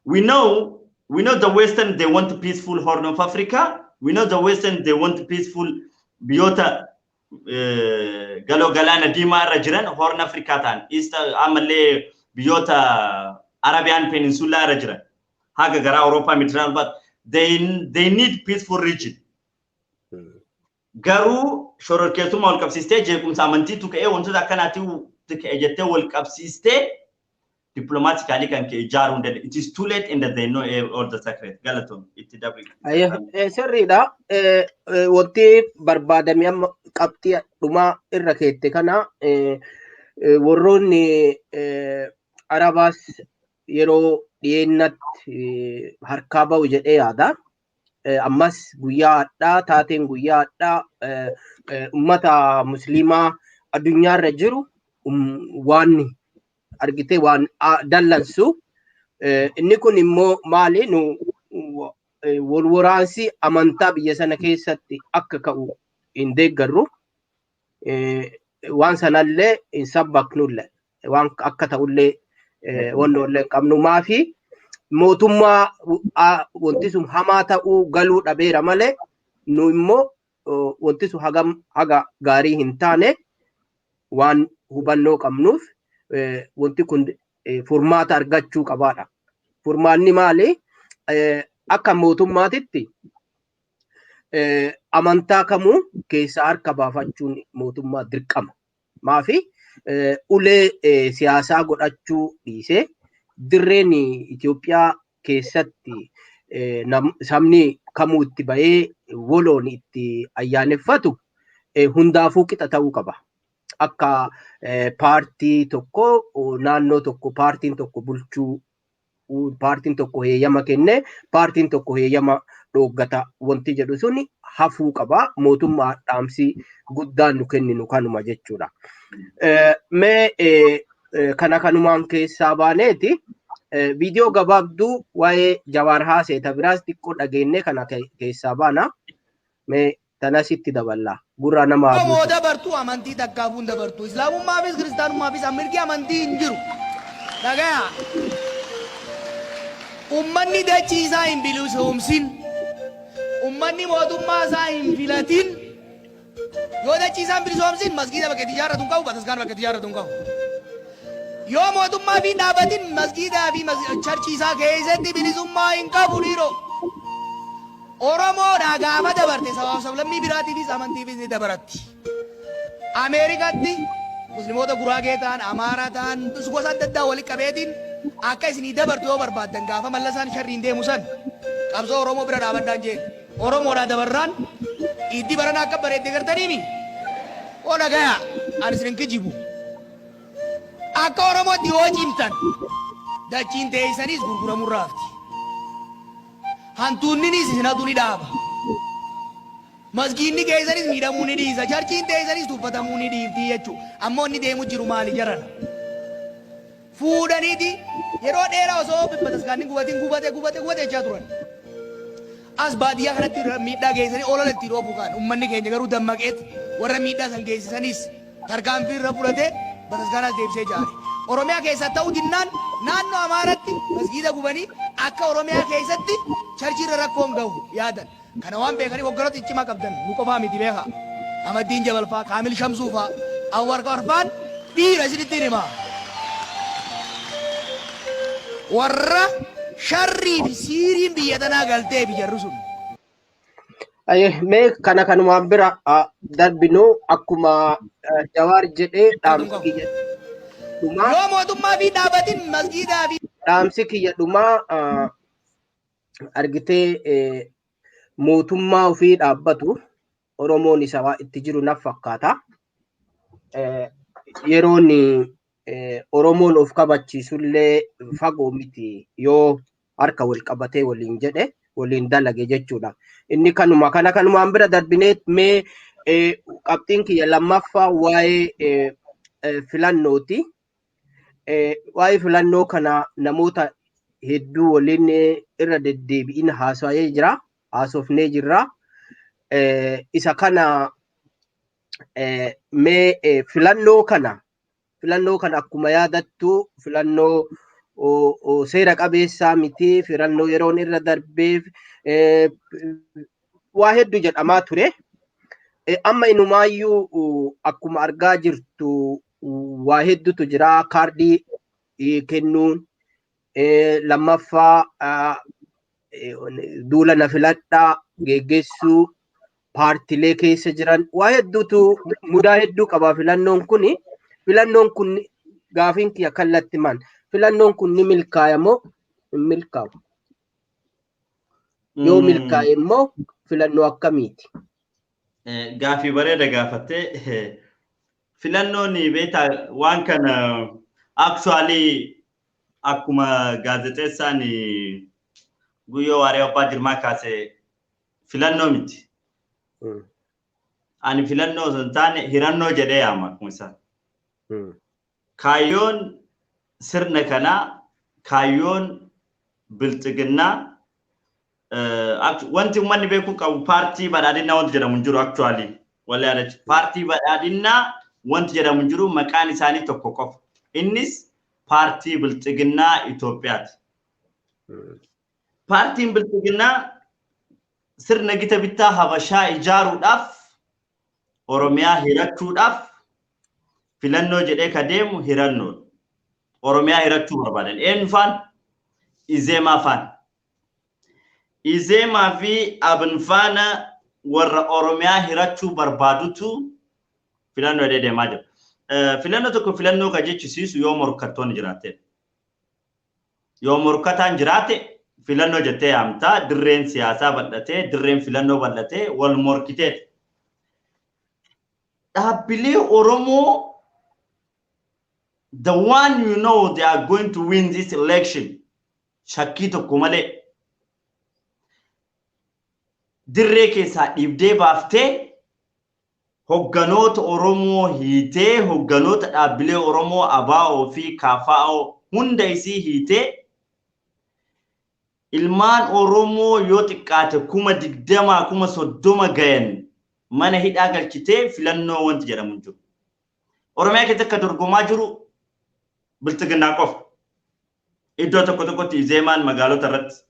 We know the Western, they want peaceful Horn of Africa. We know the Western, they want peaceful biyyoota galoo galaana diimaa irra jiran, Horn Africa ta'an, East, ammallee biyyoota Arabian Peninsula irra jiran, haga gara Awurooppaa, Mediterranean, but they need peaceful region. Garuu shororkeessummaa wal qabsiistee, jeequmsa amantiitu ka'ee, wantoota akkanaatti ka'e jettee wal qabsiistee diplomatically kan ka'e ijaaruu hin danda'u. It is too late and they know all the secret. Galatoon itti dabri. Sirriidha. Wanti barbaadame amma qabxii dhumaa irra keette kana, warroonni Arabaas yeroo dhiyeennatti harkaa ba'u jedhee yaada. Ammas guyyaa hadhaa, taateen guyyaa hadhaa ummata musliimaa addunyaarra jiru waan argitee waan dallansu. Inni kun immoo maali? Nu wal waraansi amantaa biyya sana keessatti akka ka'u hin deeggarru. Waan sanallee hin sabbaknullee, waan akka ta'ullee wannoollee hin qabnu. Maafi mootummaa wanti sun hamaa ta'uu galuu dhabeera malee, nu immoo wanti sun hagam haga gaarii hin taane waan hubannoo qabnuuf, wanti kun furmaata argachuu qabaadha. Furmaanni maali? Akka mootummaatitti amantaa kamuu keessaa harka baafachuun mootummaa dirqama. Maafi ulee siyaasaa godhachuu dhiisee dirreen Itoophiyaa keessatti sabni kamuu itti bahee waloon itti ayyaaneffatu hundaafuu qixa ta'uu qaba. Akka paartii tokko, naannoo tokko paartiin tokko bulchuu, paartiin tokko heeyyama kennee paartiin tokko heeyyama dhooggata wanti jedhu suni hafuu qaba. Mootummaa dhaamsi guddaan nu kenninu kanuma jechuudha. Mee kana kanumaan keessaa baaneeti viidiyoo gabaabduu waa'ee Jawaar Haaseeta biraas xiqqoo dhageenne kana keessaa baana. Mee tanasitti daballaa. Gurra nama Oromoo dabartuu amantii takkaafuun dabartuu. Islaamummaafis kiristaanummaafis mirgi amantii hin jiru. Dhagaya. Ummanni dachii isaa hin bilisoomsin. Ummanni mootummaa isaa hin filatin. Yoo dachii isaa hin bilisoomsin, masgiida bakka itti ijaarratu hin qabu, bataskaana bakka itti ijaarratu hin qabu. Yoo mootummaa fi dhaabatin, masgiidaa fi churchii isaa keessatti bilisummaa hin qabu dhiiroo. Oromoodhaa gaafa dabarte, sabaaf sablammii biraatiifis amantiifis ni dabaratti. Ameerikaatti Musliimoota Guraagee ta'an, Amaaraa ta'an, gosa adda addaa walitti qabeetiin akka isinii dabartu yoo barbaaddan, gaafa Mallasaan sharriin deemu san qabsoo Oromoo bira dhaabadhaan jeen. Oromoodhaa dabarraan iddi barana akka bareedde gartaniimi. Oo dhagaya, ani isin hin kijibu. Akka Oromootti yoo cimtan, dachiin teessanis gurguramurraa hafti. Hantuunninis isin hatu ni dhaaba. Masgiinni keessanis miidhamuu ni dhiisa. Churchiin teessanis tuffatamuu ni dhiifti jechuudha. Ammoo inni deemu jiru maali jarana? Fuudhaniiti yeroo dheeraa osoo bataskaanni gubatin gubate gubate gubate jechaa turan. As baadiyyaa kanatti miidhaa geessanii olola ittiin oofu kaan, uummanni keenya garuu dammaqeet warra miidhaa san geessisanis tarkaanfii irra fudhatee bataskaanaas deebisee ijaare. Oromiyaa keessaa ta'uu dinnaan, naannoo Amaaratti masgiida gubanii akka Oromiyaa keessatti churchii irra rakkoon gahu yaadan. Kana waan beekaniif hogganoota ciccimaa qabdan, nu qofaa miti beekaa. Amaddiin Jabal faa, Kaamil Shamsuu faa, Anwar Arfaan dhiira isinitti hima. Warra sharrii fi siiriin biyya tanaa galtee fi jarri sun. Mee kana kanumaan bira darbinu, akkuma Jawaar jedhee dhaamsi kiyya dhumaa. Yoo mootummaa fi dhaabatin masgiidaa fi. Dhaamsi kiyya dhumaa, argitee, mootummaa ofii dhaabbatu Oromoon isa waa itti jiru naf fakkaata. Yeroon Oromoon of kabachiisullee fagoo miti yoo harka wal qabatee waliin jedhe waliin dalage jechuudha. Inni kanuma kana kanumaan bira darbinee, mee qabxiin kiyya lammaffaa waa'ee filannooti. Waa'ee filannoo kana namoota hedduu waliin irra deddeebi'in haasa'ee jira. Haasofnee jirra. Isa kana mee filannoo kana akkuma yaadattu filannoo seera qabeessaa miti, filannoo yeroon irra darbeef waa hedduu jedhamaa ture. Amma inumaayyuu akkuma argaa jirtu waa hedduutu jira, kaardii kennuun, lammaffaa duula na filadhaa geggeessuu, paartilee keessa jiran waa hedduutu mudaa hedduu qaba filannoon kuni. Filannoon kun, gaafiin kiyya kallatti maan, filannoon kun ni milkaaya moo hin milkaa'u? Yoo milkaa'e immoo filannoo akkamiiti? Gaafii bareeda gaafattee. Filannoon, beektaa, waan kana actually akkuma gaazexeessaan Guyyoo Waaree Abbaa Jirmaa kaase, filannoo miti. Ani filannoo osoo hin taane hirannoo jedhee yaama akkuma isaa. Kaayyoon sirna kanaa, kaayyoon bilxiginnaa, wanti uummanni beekuu qabu, paartii badhaadhinnaa wanti jedhamu hin jiru actually. Walii yaadachu. Paartii badhaadhinnaa wanti jedhamu hin jiru, maqaan isaanii tokko qofa. Innis paartii bilxiginnaa Itoophiyaati. Paartiin bilxiginnaa sirna gita bittaa Habashaa ijaaruudhaaf, Oromiyaa hirachuudhaaf filannoo jedhee ka deemu hirannoodha. Oromiyaa hirachuu barbaadan. Eenyu faan? Izeemaa faan. Izeemaa fi Abin faana warra Oromiyaa hirachuu barbaadutu filannoo jedhee deemaa jira. Filannoo tokko filannoo ka jechisiisu yoo morkattoonni jiraatedha. Yoo morkataan jiraate filannoo jettee yaamtaa, dirreen siyaasaa bal'atee, dirreen filannoo bal'atee, wal morkiteeti. Dhaabbilee Oromoo, the one you know they are going to win this election, shakkii tokko malee dirree keessaa dhiibdee baaftee, hogganoota Oromoo hiitee, hogganoota dhaabbilee Oromoo ABO fi KFO hunda isii hiitee, ilmaan Oromoo yoo xiqqaate 20,000, 30,000 gayan mana hidhaa galchitee filannoo wanti jedhamu hin jiru. Oromiyaa keessatti akka dorgomaa jiru bilxiginnaa qofa. Iddoo tokko tokkotti Izeemaan magaalota irratti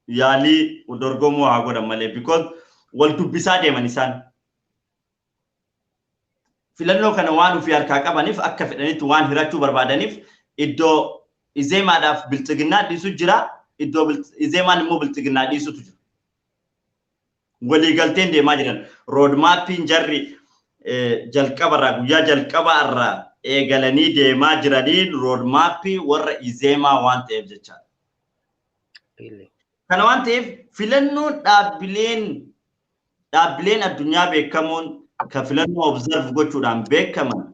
yaalii dorgomuu haa godhan malee, because wal dubbisaa deeman isaan. Filannoo kana waan ofii harkaa qabaniif, akka fedhanitti waan hirachuu barbaadaniif, iddoo Izeemaadhaaf bilxiginnaa dhiisu jira, iddoo Izeemaan immoo bilxiginnaa dhiisutu jira. Waliigalteen deemaa jiran, roadmapiin jarri jalqabarraa, guyyaa jalqabaarraa eegalanii deemaa jiraniin roadmapii warra Izeemaa waan ta'eef jechaadha. Kana waan ta'eef filannoon dhaabbileen addunyaa beekamoon ka filannoo observe gochuudhaan beekaman,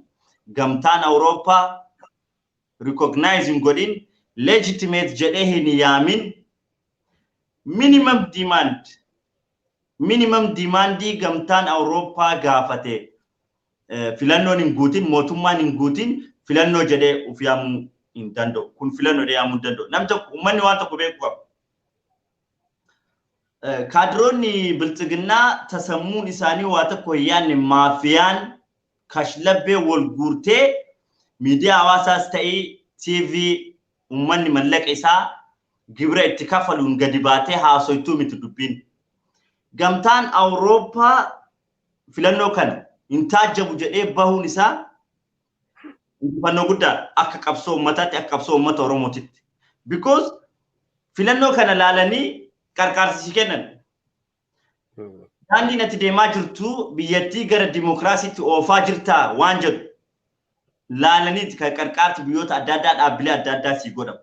gamtaan Awurooppaa recognize hin godhin, legitimate jedhee hin yaamin, minimum demandii gamtaan Awurooppaa gaafate filannoon hin guutin, mootummaan hin guutin filannoo jedhee uf yaamuu hin danda'u. Kun filannoo jedhee yaamuu hin danda'u. Namni tokko, uummanni waan tokko beekuu qaba. Kaadiroonni bilxiginnaa tasammuun isaanii waa tokko hin yaadne, maafiyaan kashlabbee wal guurtee, miidiyaa hawaasaas ta'ee TV uummanni mallaqa isaa gibira itti kafaluun gadi baatee haasoituu miti dubbiin. Gamtaan Awurooppaa filannoo kana Hin taajjabu jedhee bahuun isaa injifannoo guddaa akka qabsoo uummataatti, akka qabsoo uummata Oromootitti. Because filannoo kana laalanii qarqaarsa si kennan. Daandiin ati deemaa jirtu biyyattii gara dimokiraasiitti oofaa jirtaa waan jedhu laalaniiti kan qarqaarsi biyyoota adda addaa, dhaabbilee adda addaa sii godhamu.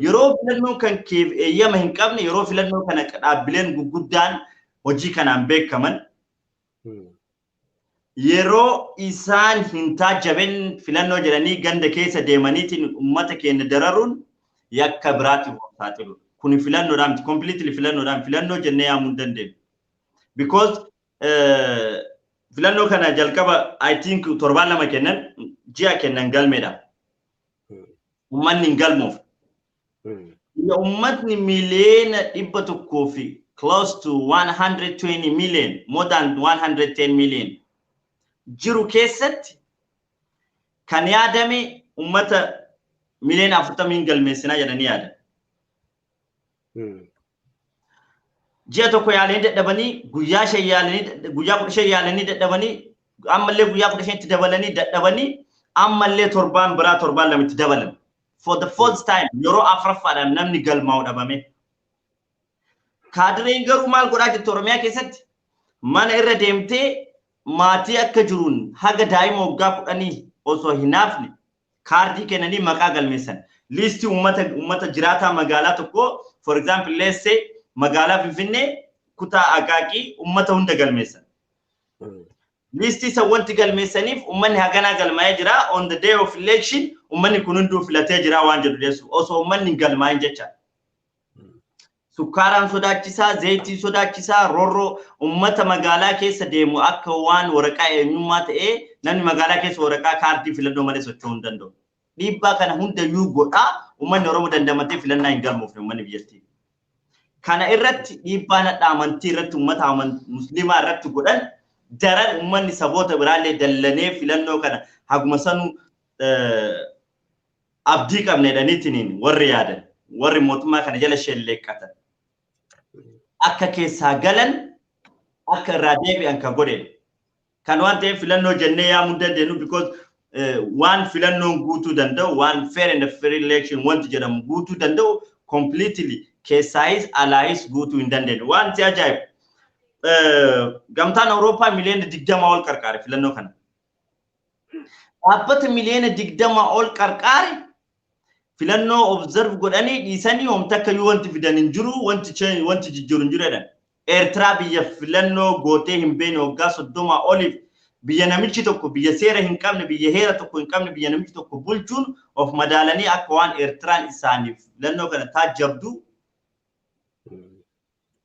Yeroo filannoo kan keef eeyyama hin qabne, yeroo filannoo kana dhaabbileen gurguddaan hojii kanaan beekaman yeroo isaan hin taajjaben filannoo jedhanii ganda keessa deemaniitiin uummata keenya dararuun yakka biraatiif of saaxilu. Kuni filannoodhaan miti, completely filannoodhaan filannoo jennee yaamuu hin dandeenyu. Because filannoo kana jalqaba, I think, torbaan 2 kennan, ji'a kennan galmeedha. Uummanni hin galmuuf. Uummatni 100,000,000 fi close to 120 million, more than 110 million jiru keessatti kan yaadame uummata 40,000,000 galmeessinaa jedhanii yaadan. Ji'a 1 yaalanii dadhabanii, guyyaa 5 yaalanii, guyyaa 15 yaalanii dadhabanii, ammallee guyyaa 15tti dabalanii dadhabanii, ammallee torbaan biraa torbaan 2tti dabalan. For the fourth time, yeroo afuraffaadhaan namni galmaa'u dhabame. Kaadireen garuu maal godhaa jirti Oromiyaa keessatti? Mana irra deemtee maatii akka jiruun haga daa'ima waggaa 10 osoo hin hafne kaardii kennanii maqaa galmeessan. Liistii uummata jiraataa magaalaa tokkoo, for example, let's say magaalaa Finfinnee kutaa Aqaaqii, uummata hunda galmeessan. Liistii san wanti galmeessaniif uummanni haganaa galmaa'ee jira, on the day of election uummanni kun hunduu filatee jira waan jedhu dhiyeessu osoo uummanni hin galmaa'in jecha. Sukkaaraan sodaachisaa, zayitii sodaachisaa, roorroo uummata magaalaa keessa deemu akka waan waraqaa eenyummaa ta'ee namni magaalaa keessa waraqaa kaardii filannoo malee socho'uu hin danda'u. Dhiibbaa kana hundayyuu godhaa uummanni Oromoo dandamatee filannaa hin galmoofne uummanni biyyattii. Kana irratti dhiibbaan hadha amantii irratti uummata musliimaa irratti godhan daran uummanni saboota biraallee dallanee filannoo kana haguma sanuu abdii qabne jedhaniitiin warri yaadan, warri mootummaa kana jala shelleeqqatan akka keessaa galan, akka irraa deebi'an kan godhe. Kan waan ta'eef filannoo jennee yaamuu dandeenyu, because waan filannoon guutuu danda'u, waan fair and free election wanti jedhamu guutuu danda'u, completely keessaayis alaayis guutuu hin dandeenyu. Wanti ajaa'ibu, gamtaan Awurooppaa 20 miliyoona ol qarqaare filannoo kana. Dhaabbata 20 miliyoona ol qarqaare filannoo observe godhanii dhiisanii homta akka iyyuu wanti fidan hin jiru, wanti jijjiiru hin jiru jedhan. Eertiraa, biyya filannoo gootee hin beekne waggaa 30 oliif, biyya namichi tokko, biyya seera hin qabne, biyya heera tokko hin qabne, biyya namichi tokko bulchuun of madaalanii akka waan Eertiraan isaaniif filannoo kana taajjabdu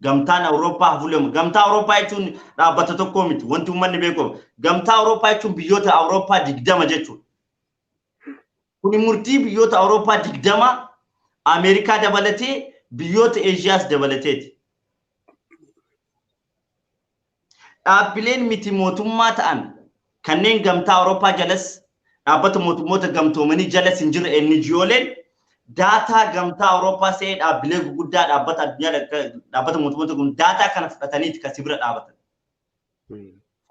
gamtaan Awurooppaa hafuulemu. Gamtaa Awurooppaa jechuun dhaabbata tokko miti, wanti uummanni beeku. Gamtaa Awurooppaa jechuun biyyoota Awurooppaa 20 jechuudha. Kuni murtii biyyoota Awurooppaa 20, Ameerikaa dabalatee, biyyoota Eeshiyaas dabalateeti. Dhaabbileen miti mootummaa ta'an kanneen gamtaa Awurooppaa jalas, dhaabbata mootummoota gamtoomanii jalas hin jirre, NGOleen, daataa gamtaa Awurooppaa se'ee dhaabbilee gurguddaa, dhaabbata addunyaa, dhaabbata mootummoota kun daataa kana fudhataniiti kan si bira dhaabatan.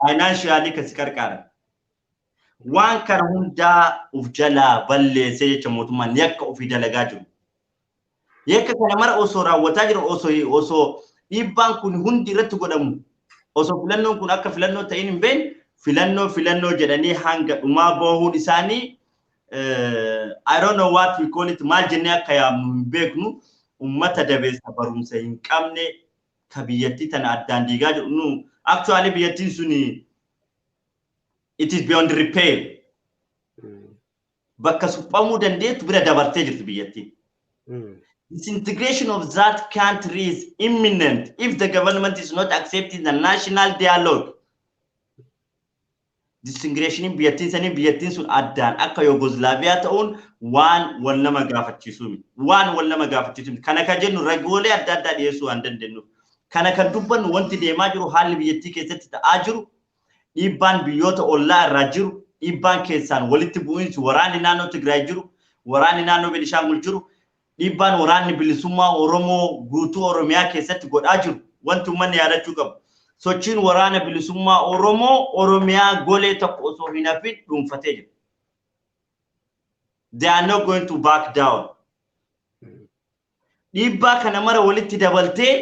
Financially kan si qarqaaran. Waan kana hundaa uf jalaa balleessee jecha mootummaan yakka ofii dalagaa jiru. Yakka kana mara osoo raawwataa jiru, osoo dhiibbaan kun hundi irratti godhamu, osoo filannoon kun akka filannoo ta'in hin beekne filannoo filannoo jedhanii hanga dhumaa bahuun isaanii, I don't know what we call it, maal jennee akka yaamnu hin beeknu. Ummata dabeessa barumsa hin qabne ka biyyattii tana addaan diigaa jiru. Nu actually biyyattiin suni it is beyond repair, bakka suphamuu dandeettu bira dabartee jirti biyyattiin. Disintegration of that country is imminent if the government is not accepting the national dialogue. Disintegration biyyattiin sanii, biyyattiin sun addaan akka Yugoslaaviyaa ta'uun waan wal nama gaafachiisu miti. Waan wal nama gaafachiisu miti. Kana kan jennu ragoolee adda addaa dhiyeessuu waan dandeenyuuf. Kana kan dubbannu wanti deemaa jiru, haalli biyyattii keessatti ta'aa jiru, dhiibbaan biyyoota ollaa irraa jiru, dhiibbaan keessaan walitti bu'iinsi waraanni naannoo Tigraay jiru, waraanni naannoo Benishaangul jiru, dhiibbaan waraanni bilisummaa Oromoo guutuu Oromiyaa keessatti godhaa jiru, wanti uummanni yaadachuu qabu. Sochiin waraana bilisummaa Oromoo Oromiyaa golee tokko osoo hin hafin dhuunfatee jira. They are not going to back down. Dhiibbaa kana mara walitti dabaltee,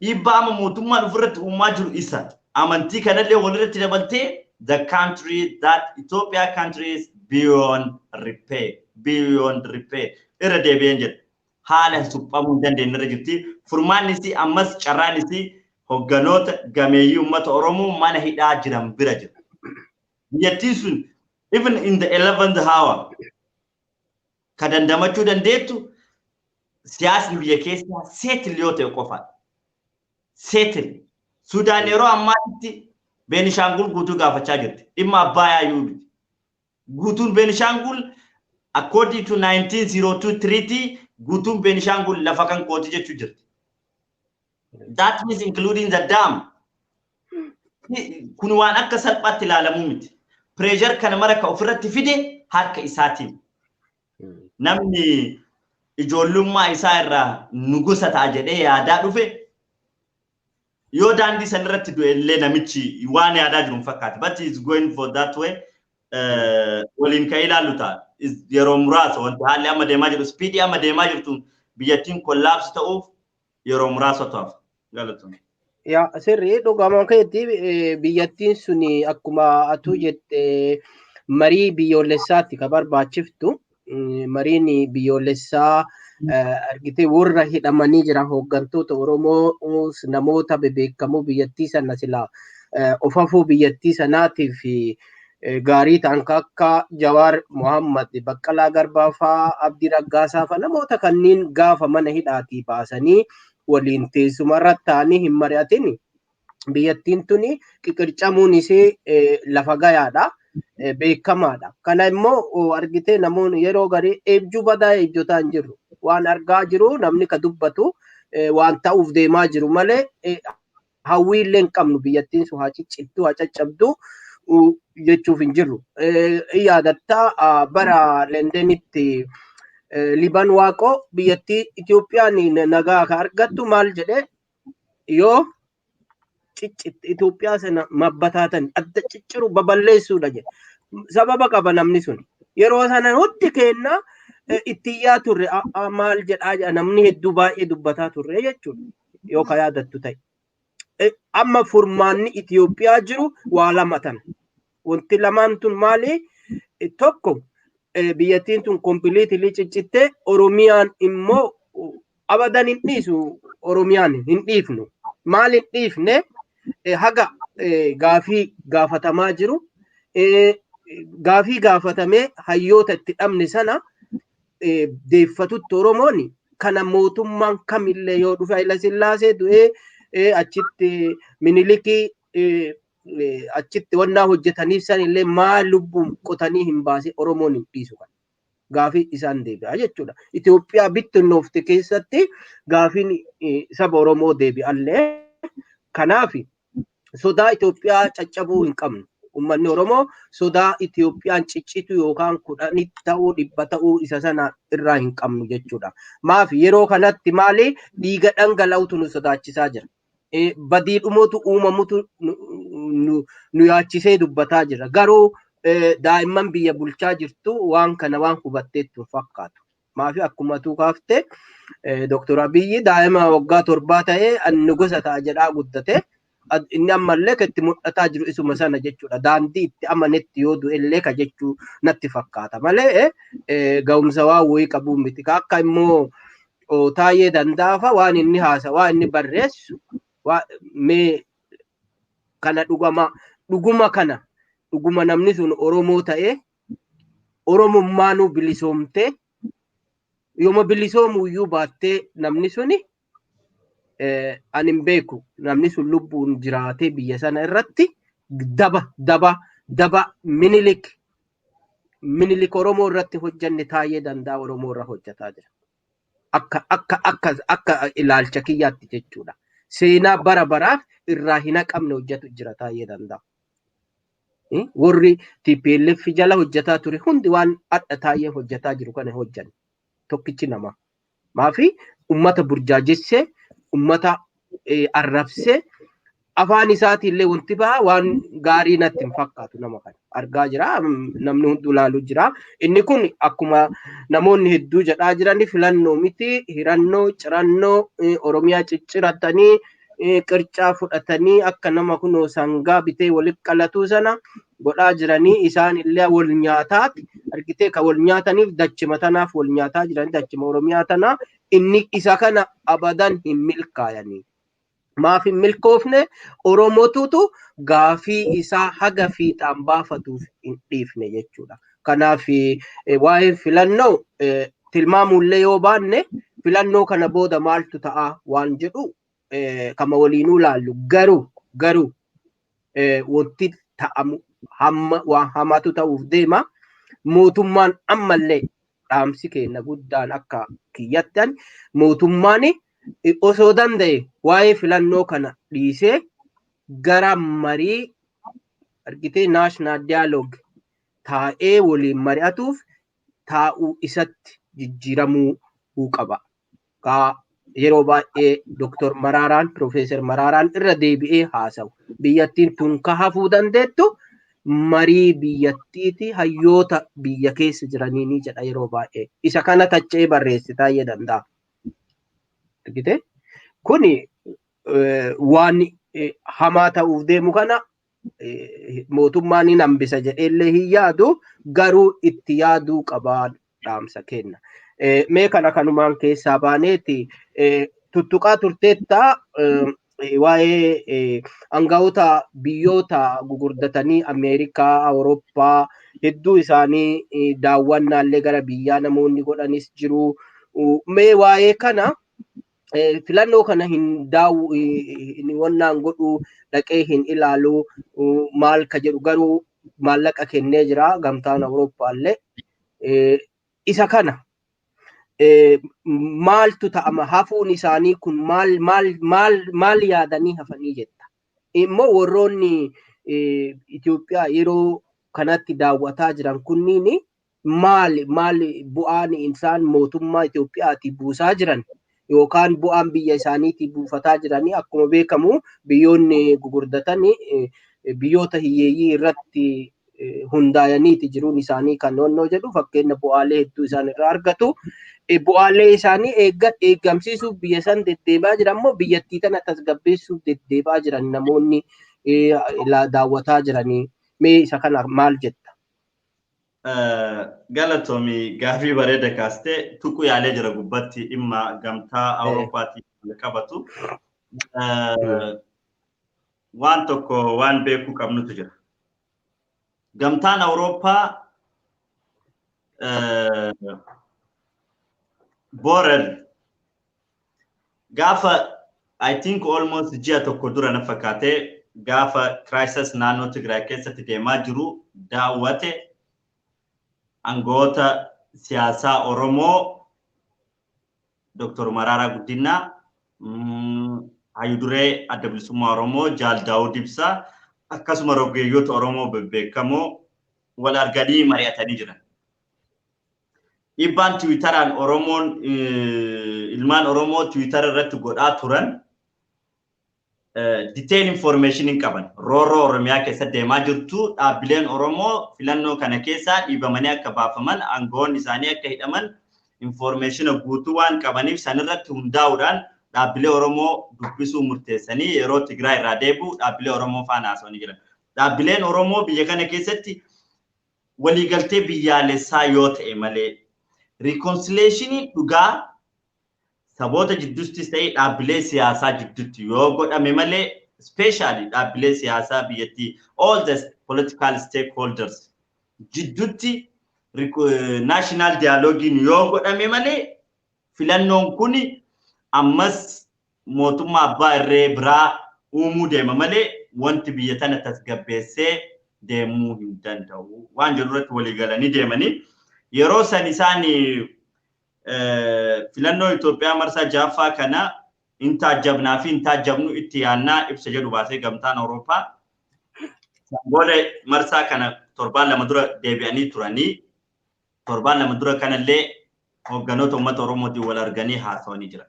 dhiibbaa amma mootummaan ofirratti uumaa jiru isa amantii kanallee walirratti dabaltee, the country that Ethiopia country is beyond repair, beyond repair. Irra deebi'een jedha, haala suphamuu hin dandeenye irra jirti. Furmaanni isii ammas, carraan isii hogganoota gameeyyii uummata Oromoo mana hidhaa jiran bira jira. Biyyattiin sun even in the 11th hour ka dandamachuu dandeettu siyaasni biyya keessaa settle yoo ta'e qofaadha. Settle. Sudaan yeroo ammaatti Beenishaangul guutuu gaafachaa jirti. Dhimma Abbaayyaa iyyuu miti. Guutuun Beenishaangul according to 1902 treaty guutuun Beenishaangul lafa kan kooti jechuu jirti. That means including the dam. Kun waan akka salphaatti ilaalamuu miti. Pressure kana mara ka ofirratti fide harka isaatiin. Namni ijoollummaa isaa irraa nugusa ta'a jedhee yaadaa dhufe yoo daandii san irratti du'e illee namichi waan yaadaa jiru hin fakkaatu. But he is going for that way. Waliin kan ilaallu ta'a. Yeroo muraasa wanti haalli amma deemaa jiru, speedii amma deemaa jirtu, biyyattiin collapse ta'uuf yeroo muraasa ta'aaf. Galatoomne. Yaa, sirrii, dhugama keetti. Biyyattiin sun akkuma atuu jette marii biyyoolessaatti ka barbaachiftu. Mariin biyyoolessaa argitee warra hidhamanii jiran hooggantoota Oromoo, namoota bebeekamoo biyyattii sana silaa of hafuu biyyattii sanaatiif gaarii ta'an akka Jawaar Mohammad, Baqqalaa Garbaa fa'aa, Abdii Raggaasaa fa'aa, namoota kanneen gaafa mana hidhaatii baasanii waliin teessumarra ta'anii hin mari'atin biyyattiin tuni qiqircamuun isee lafa gayaadha. Beekamaadha. Kana immoo argitee namoonni yeroo garii eebjuu badaa eebjotaa hin jirru. Waan argaa jiru, namni ka dubbatu waan ta'uuf deemaa jiru malee hawwii illee hin qabnu, biyyattiin sun haa ciccittu haa caccabdu jechuuf hin jirru. Yaadattaa, bara Londonitti Liban Waaqoo biyyattii Itoophiyaan nagaa ka argattu maal jedhee, yoo ciccitte Itoophiyaa sana mabbataatan adda cicciru baballeessuudha jedhe. Sababa qaba namni sun. Yeroo sana hundi kenna itti iyyaa turre, maal jedhaa jedha, namni hedduu baay'ee dubbataa turre jechuudha. Yoo ka yaadattu ta'e. Amma furmaanni Itoophiyaa jiru waa lama tan. Wanti lamaan tun maali? Tokko, biyyattiin tun completely ciccittee, Oromiyaan immoo abadan hin dhiisu, Oromiyaan hin dhiifnu. Maal hin dhiifne? Haga gaafii gaafatamaa jiru, gaafii gaafatamee hayyoota itti dhabne sana deeffatutti Oromoon kana mootummaan kamillee yoo dhufe, Haila Sillaasee du'ee achitti Minilikii achitti wannaa hojjetaniif san illee maal lubbuun qotanii hin baase, Oromoon hin dhiisu kana. Gaafii isaan deebi'a jechuudha. Itoophiyaa bittinnoofte keessatti gaafiin saba Oromoo deebi'allee, kanaaf sodaa Itoophiyaa caccabuu hin qabnu. Uummanni Oromoo sodaa Itoophiyaan ciccitu yookaan 10 ta'uu, 100 ta'uu isa sana irraa hin qabnu jechuudha. Maaf yeroo kanatti maali, dhiiga dhangala'utu nu sodaachisaa jira. Badii dhumootu uumamutu nu yaachisee dubbataa jira. Garuu daa'imman biyya bulchaa jirtu waan kana waan hubatteettu hin fakkaatu. Maafi akkuma tuu kaaftee, Dooktor Abiyyi daa'ima waggaa 7 ta'ee anni gosa ta'a jedhaa guddate. Inni ammallee kan itti mul'ataa jiru isuma sana jechuudha. Daandii itti amanetti yoo du'e illee ka jechuu natti fakkaata malee ga'umsa waan wayii qabuu miti. Akka immoo Taayyee Dandaafa waan inni haasa, waan inni barreessu, mee kana dhugama dhuguma kana dhuguma namni sun Oromoo ta'ee Oromummaanuu bilisoomtee, yooma bilisoomuyyuu baattee, namni suni ani hin beeku, namni sun lubbuun jiraatee biyya sana irratti daba daba daba Minilik Oromoo irratti hojjanne Taayyee Danda'a Oromoo irra hojjetaa jira. Akka ilaalcha kiyyaatti jechuudha. Seenaa bara baraaf irraa hin haqamne hojjetu jira Taayyee Danda'a. Warri TPLF jala hojjetaa ture hundi waan adda Taayyee hojjetaa jiru kana hojjanne tokkichi namaa. Maafi ummata burjaajessee, ummata arrabsee, Afaan isaatiillee wanti baha waan gaarii natti hin fakkaatu. Nama kana argaa jira, namni hundi ilaaluu jira. Inni kun akkuma namoonni hedduu jedhaa jiran filannoo miti, hirannoo cirannoo Oromiyaa cicciratanii qircaa fudhatanii akka nama kunoo sangaa bitee walitti qalatuu sana godhaa jiranii. Isaan illee wal nyaataati argitee ka wal nyaataniif dachima tanaaf wal nyaataa jiran, dachima Oromiyaa tanaa. Inni isa kana abadan hin milkaayanii. Maaf hin milkoofne? Oromotutu gaafii isaa haga fiixaan baafatuuf hin dhiifne jechuudha. Kanaaf waa'ee filannoo tilmaamullee yoo baanne, filannoo kana booda maaltu ta'a waan jedhu kama waliinuu laallu, garuu wanti ta'amu hamma waan hamaatu ta'uuf deema. Mootummaan ammallee dhaamsi keenya guddaan akka kiyyattan, mootummaan osoo danda'e waa'ee filannoo kana dhiisee gara marii argitee national dialogue taa'ee waliin mari'atuuf taa'uu isatti jijjiiramuu qaba. Yeroo baay'ee Dr. Maraaraan, Profeesar Maraaraan irra deebi'ee haasa'u. Biyyattiin tun ka hafuu dandeettu marii biyyattiiti hayyoota biyya keessa jiranii ni jedha yeroo baay'ee. Isa kana tacha'ee barreesse taa'ee danda'a. Argitee? Kuni waan hamaa ta'uuf deemu kana mootummaan hin hambisa jedheellee hin yaadu, garuu itti yaaduu qabaa dhaamsa kenna. Mee kana kanumaan keessaa baaneeti tuttuqaa turteetta waa'ee aangawoota biyyoota gugurdatanii Ameerikaa, Awurooppaa hedduu isaanii daawwannaallee gara biyyaa namoonni godhanis jiru. Mee waa'ee kana filannoo kana hin daawu hin wannaan godhu, dhaqee hin ilaalu maal ka jedhu, garuu maallaqa kennee jira gamtaan Awurooppaallee. Isa kana maaltu ta'ama? Hafuun isaanii kun maal maal maal maal yaadanii hafanii jetta? Immoo warroonni Itoophiyaa yeroo kanatti daawwataa jiran kunniin maal maal bu'aan isaan mootummaa Itoophiyaatii buusaa jiran yookaan bu'aan biyya isaaniitii buufataa jiranii? Akkuma beekamu biyyoonni gugurdatan biyyoota hiyyeeyyii irratti hundaayaniiti jiruun isaanii kan noonnoo jedhu, fakkeenya bu'aalee hedduu isaan irraa argatu. Bu'aalee isaanii eeggamsiisuuf biyya san deddeebi'aa jiran immoo biyyattii tana tasgabbeessuuf deddeebi'aa jiran namoonni daawwataa jiranii? Mee isa kana maal jetta? Galatoomi, gaafii bareeda kaastee. Tuqu yaalee jira gubbatti dhimma gamtaa Awurooppaatiin wal qabatu. Waan tokko waan beekuu qabnutu jira. Gamtaan Awurooppaa Borrell gaafa, I think almost ji'a tokko dura na fakkaatee, gaafa crisis naannoo Tigraay keessatti deemaa jiru daawwate, aangoota siyaasaa Oromoo Dr. Mararaa Guddinaa, Hayyuduree Adda Bilisummaa Oromoo Jaal Daawud Ibsaa, akkasuma rogeeyyoota Oromoo bebbeekamoo wal arganii mari'atanii jiran. Dhiibbaan Tiwiitaraan Oromoon, ilmaan Oromoo Tiwiitara irratti godhaa turan detail information hin qaban. Roorroo Oromiyaa keessa deemaa jirtu, dhaabbileen Oromoo filannoo kana keessaa dhiibamanii akka baafaman, aangoon isaanii akka hidhaman information guutuu waan qabaniif, sanirratti hundaa'uudhaan dhaabbilee Oromoo dubbisuu murteessanii yeroo Tigraay irraa deebi'u dhaabbilee Oromoo faana haasa'anii jiran. Dhaabbileen Oromoo biyya kana keessatti waliigaltee biyyaalessaa yoo ta'e malee, reconciliation dhugaa saboota jidduuttis ta'e dhaabbilee siyaasaa jidduutti yoo godhame malee, especially dhaabbilee siyaasaa biyyattii, all the political stakeholders jidduutti national dialogiin yoo godhame malee, filannoon kun ammas mootummaa abbaa irree biraa uumuu deema malee wanti biyya tana tasgabbeessee deemuu hin danda'u waan jedhu irratti walii galanii deemanii. Yeroo san isaan filannoo Itoophiyaa marsaa ja'affaa kana hin taajjabnaa fi hin taajjabnu itti yaannaa ibsa jedhu baasee gamtaan Awurooppaa. Booda marsaa kana torbaan 2 dura deebi'anii turanii, torbaan 2 dura kanallee hoogganoota uummata Oromootiin wal arganii haasawanii jiran.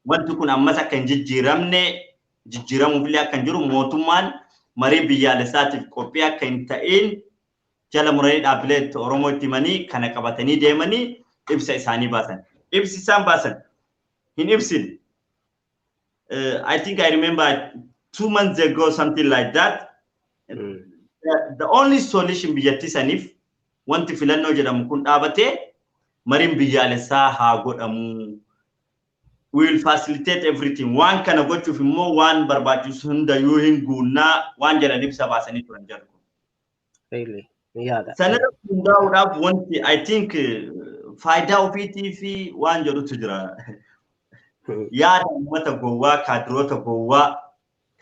Wanti kun ammas akka hin jijjiiramne Jijjiiramuufillee akka hin jiru, mootummaan marii biyyaalessaatiif qophii akka hin ta'in jala muranii dhaabbilee Oromoo itti himanii kana qabatanii deemanii ibsa isaanii baasan. Ibsi isaan baasan hin ibsine. I think I remember 2 months ago, something like that. The only solution biyyattii saniif wanti filannoo jedhamu kun dhaabatee mariin biyyaalessaa haa godhamu. We will facilitate everything. Waan kana gochuuf immoo waan barbaachisu hundayyuu hin guunnaa waan jedhan ibsa baasanii turan jedhu. Really? Yaada. Sanarra hundaa'uudhaaf wanti I think faayidaa ofiitii fi waan jedhutu jira. Yaada uummata gowwaa, kaadiroota gowwaa,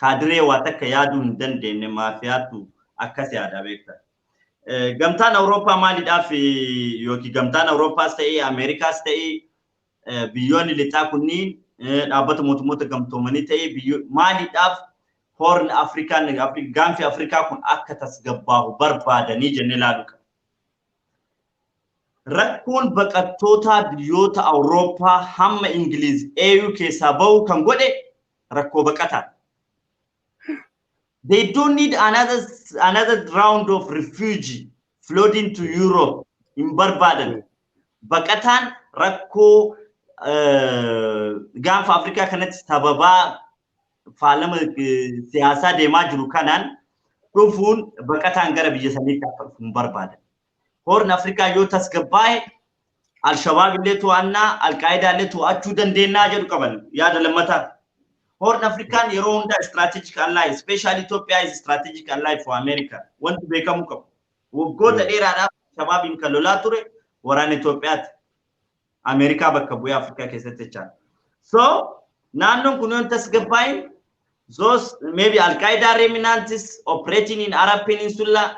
kaadiree waa takka yaaduu hin dandeenye maafiyaatu akkas yaada beekta. Gamtaan Awurooppaa maaliidhaaf, yookiin gamtaan Awurooppaas ta'ee Ameerikaas ta'ee biyyoonni lixaa kunniin, dhaabbata mootummoota gamtoomanii ta'ee, maaliidhaaf Horn Afrikaan, gaanfi Afrikaa kun akka tasgabbaa'u barbaadanii jennee ilaaluu qabna. Rakkoon baqattootaa biyyoota Awurooppaa hamma Ingiliz AU keessaa bahu kan godhe rakkoo baqataa. They don't need another round of refugee flooding to Europe hin barbaadan. Baqataan rakkoo gaanfa Afrikaa kanatti sababaa faalama siyaasaa deemaa jiru kanaan dhufuun baqataan gara biyya saniitti akka dhufu hin barbaadan. Horn Afrikaa yoo tasgabbaa'e Alshabaab illee to'annaa, Alqaayidaa illee to'achuu dandeennaa jedhu qaban yaada lammataa. Horn Afrikaan yeroo hundaa strategic ally, especially Ethiopia is strategic ally for America. Wanti beekamuu qabu. Waggoota dheeraadhaaf Alshabaabiin kan lolaa ture waraana Itoophiyaati. Ameerikaa bakka bu'ee Afrikaa keessatti jechaadha. So naannoon kun yoo tasgabbaa'in, those maybe Al-Qaeda remnants operating in Arab Peninsula,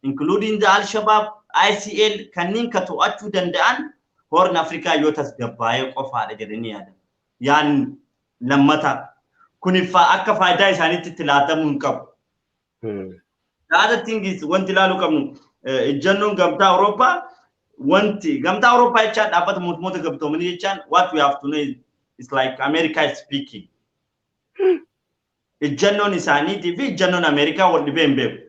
including the Al-Shabaab, ICL kanneen ka to'achuu danda'an Horn Afrikaa yoo tasgabbaa'ee qofaadha jedhanii yaadan. Yaan lammataa. Kun akka faayidaa isaaniitti itti laatamuu hin qabu. The other thing is, wanti ilaaluu qabnu ejjannoon gamtaa Awurooppaa, wanti gamtaa Awurooppaa jechaan, dhaabbata mootummoota gamtoomanii jechaan, what we have to know is like America is speaking. Ejjannoon isaaniitii fi ejjannoon Ameerikaa wal dhibee hin beeku.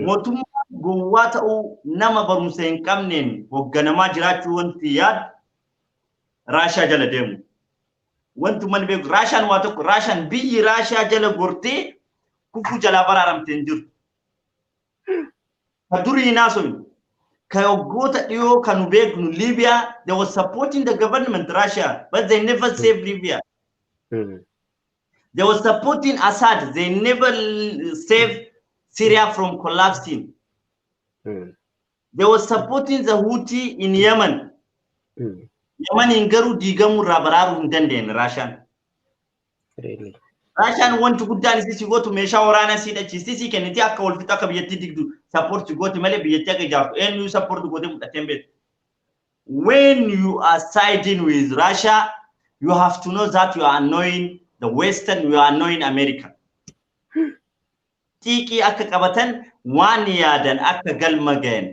Mootummaan gowwaa ta'uu, nama barumsa hin qabneen hoogganamaa jiraachuu wanti yaadu Raashaa jala deemu. Wanti uummanni beeku, Raashaan waa tokko, Raashaan biyyi Raashaa jala gortee kufuu jalaa baraaramte hin jirtu. Ka durii hin haasofne. Ka waggoota dhiyoo kan nu beeknu Libya, they was supporting the government Russia, but they never saved Libya. They were supporting Assad, they never saved Syria from collapsing. They were supporting the Houthi in Yemen. Yemen garuu diigamuu irraa baraaruu hin dandeenye Raashaan. Raashaan wanti guddaan isii si gootu meeshaa waraanaa si hidhachiisti, si kenniti, akka wal fixu, akka biyyattii digdu support si gooti malee biyyattii akka ijaartu eenyu support gootee fudhatee hin beektu. When you are siding with Russia, you have to know that you are annoying the Western, you are annoying America. Xiiqii akka qabatan, waan yaadan akka galma gahan,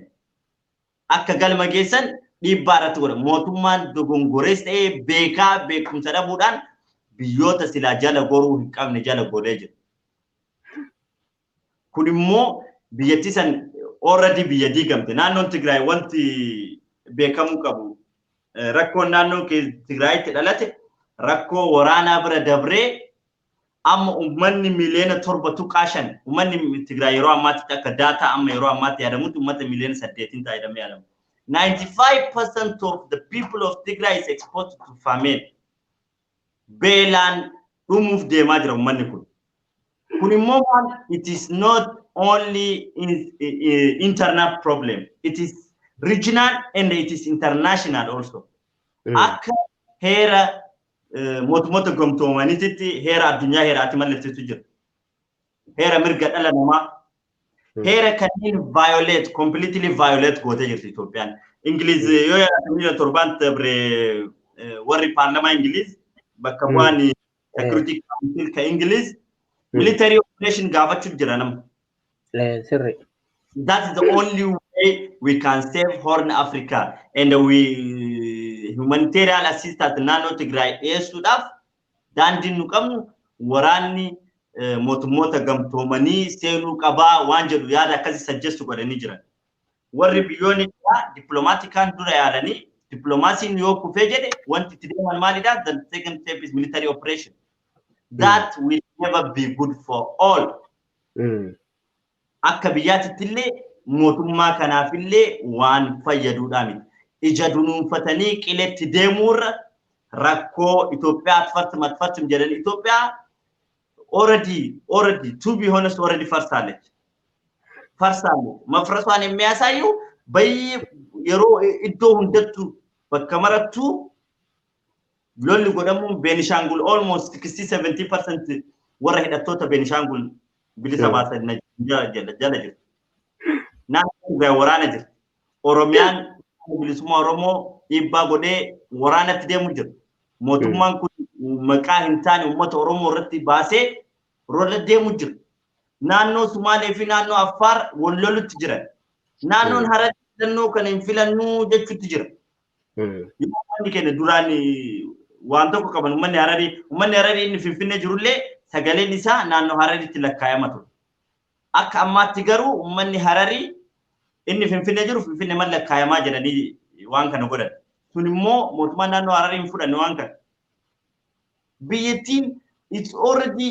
akka galma geessan dhiibbaa irratti godha. Mootummaan dogongorees ta'ee beekaa beekumsa dhabuudhaan biyyoota silaa jala goruu hin qabne jala goree jira. Kun immoo biyyattii san already biyya diigamte. Naannoon Tigraay wanti beekamuu qabu, rakkoon naannoo Tigraayitti dhalate rakkoo waraanaa bira dabree amma uummanni miliyoona 7.5, uummanni Tigraay yeroo ammaatti akka data amma yeroo ammaatti yaadamutti uummata miliyoona 8 ta'a jedhamee yaadama. 95% of the people of Tigray is exposed to famine. Beelaan dhumuuf deemaa jira uummanni kun. Kun immoo maal? It is not only internal problem. It is regional and it is international also. Akka heera mootummoota gamtoomaniititti, heera addunyaa heera ati mallatteessu jira. Heera mirga dhala namaa. Heera kanneen violate, completely violate gootee jirti Itoophiyaan. Ingiliz yoo yaadatu miila torbaan dabre warri paarlamaa Ingiliz bakka bu'aan Security Council ka Ingiliz military operation gaafachuu jira nama. Sirri. That is the only way we can save Horn Africa, and we humanitarian assistance naannoo Tigraay dhiyeessuudhaaf daandiin nu qabnu Waraanni mootummoota gamtoomanii seenuu qabaa waan jedhu yaada akkasii suggest godhanii jiran. Warri biyyoonni diplomaatikaan dura yaalanii, diplomaasiin yoo kufee jedhe, wanti itti deeman maalidha? The second step is military operation. That will never be good for all. Akka biyyaatitti illee, mootummaa kanaafillee waan fayyaduudha miti. Ija dunuunfatanii qiletti deemuurra rakkoo Itoophiyaa አትፈርስም አትፈርስም jedhan, Itoophiyaa already, to be honest, already ፈርሳለች ፈርሳለች። መፍረሷን የሚያሳየው በይ yeroo iddoo hundattuu, bakka marattuu lolli godhamuun, Beenishaangul almost 60-70% warra hidhattoota Beenishaangul bilisa baasan jala jiru. Naannoo Tigraay waraana jira. Oromiyaan bilisummaa Oromoo dhiibbaa godhee waraanatti deemu jira. Mootummaan kun maqaa hin taane uummata Oromoo irratti baasee rola deemu jira. Naannoo Sumaalee fi naannoo Affaar wal lolutti jiran. Naannoon Hararii filannoo kana hin filannuu jechuutti jira. Uummanni keenya duraan waan tokko qaban, uummanni Hararii inni Finfinnee jirullee sagaleen isaa naannoo Harariitti lakkaa'ama ture. Akka ammaatti garuu uummanni Hararii inni Finfinnee jiru Finfinnee mal lakkaayamaa jedhanii waan kana godhan. Sun immoo mootummaan naannoo Hararii hin fudhanne waan kana. Biyyattiin it's already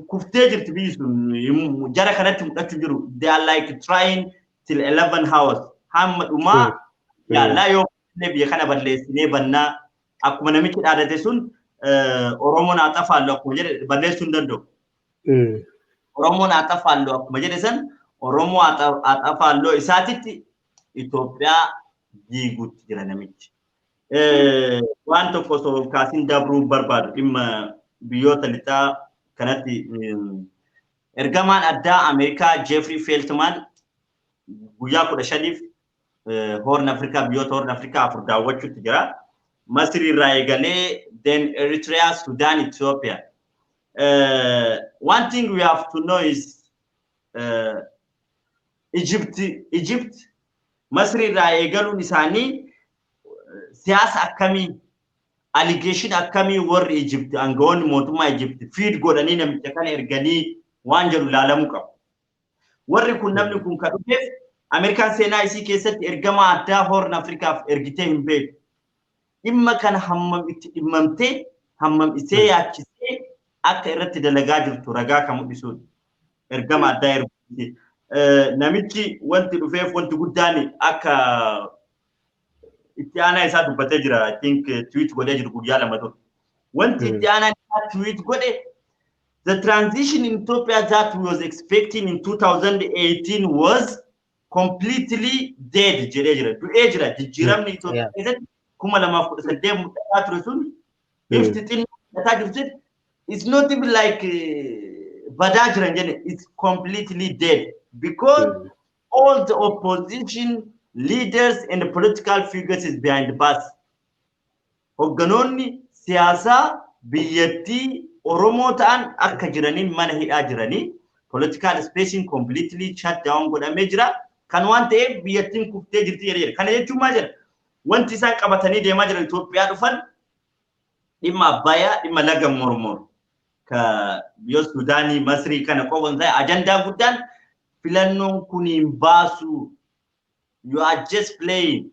kuftee jirti. Biyyi sun jara kanatti mul'achuu jiru. They are like trying till 11 hours. Hamma dhumaa yaallaa, yoo biyya kana balleessinee bannaa, akkuma namichi dhaadate sun, Oromoon haa xafaallu akkuma jedhe, balleessuu hin danda'u. Oromoon haa xafaallu akkuma jedhe san, Oromoo haa xafaalloo isaatitti Itoophiyaa diiguutti jira namichi. Waan tokko osoo kaasin dabruu barbaadu, dhimma biyyoota lixaa kanatti, ergamaan addaa Ameerikaa Jeffrey Feltman guyyaa 15f Horn Afrikaa, biyyoota Horn Afrikaa afur daawwachuutti jira. Masri irraa eegalee, then Eritrea, Sudan, Ethiopia. One thing we have to know is Egypt Masri irraa eegaluun isaanii siyaasa akkamii, allegation akkamii warri Egypt, aangawoonni mootummaa Egypt feed godhanii namicha kana erganii waan jedhu ilaalamuu qabu. Warri kun, namni kun kan dhufeef, Ameerikaan seenaa isii keessatti ergama addaa Horn Afrikaaf ergitee hin beeku. Dhimma kana hammam itti dhimmamtee, hammam isee yaachisee akka irratti dalagaa jirtu ragaa kan mul'isudha. Ergama addaa ergite. Namichi wanti dhufeef wanti guddaan akka itti aanaa isaa dubbatee jira. I think tweet godhee jiru guyyaa 2 dura. Wanti itti aanaa isaa tweet godhe, "The transition in Ethiopia that we was expecting in 2018 was completely dead" jedhee jira. Du'ee jira. Jijjiiramni Itoophiyaa keessatti 2018 mul'ataa ture sun, ifti xinnoo mul'ataa jirtu, it's not even like badaa jiran jedhe, it's completely dead because all the opposition leaders and the political figures is behind the bars. Hogganoonni siyaasaa biyyattii Oromoo ta'an akka jiraniin mana hidhaa jiranii, political space completely shut down godhamee jira. Kan waan ta'eef biyyattiin kuftee jirti jedhee. Kana jechuun maal jedha? Wanti isaan qabatanii deemaa jiran, Itoophiyaa dhufan, dhimma Abbayyaa, dhimma laga Mormor ka biyya Suudaanii, Masrii kana qofa hin ta'e, ajandaa guddaan filannoon kun hin baasu. You are just playing.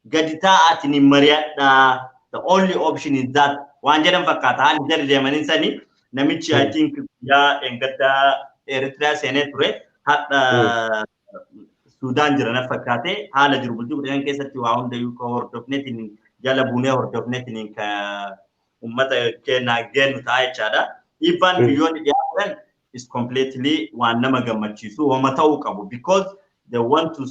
Gadi taa'aatiin hin mari'adhaa. The only option is that waan jedhan fakkaata haalli jala deemanii sanii. Namichi, I think, guyyaa dheengaddaa Eritiriyaa seenee ture, hadha Suudaan jira na fakkaate. Haala jiru bultii 15 keessatti waa hundayyuu ka hordofneetiin jala buunee hordofneetiin ka uummata keenyaa geennu ta'a jechaadha. Dhiibbaan biyyoonni dhiyaatan is completely waan nama gammachiisu wama ta'uu qabu, because they want to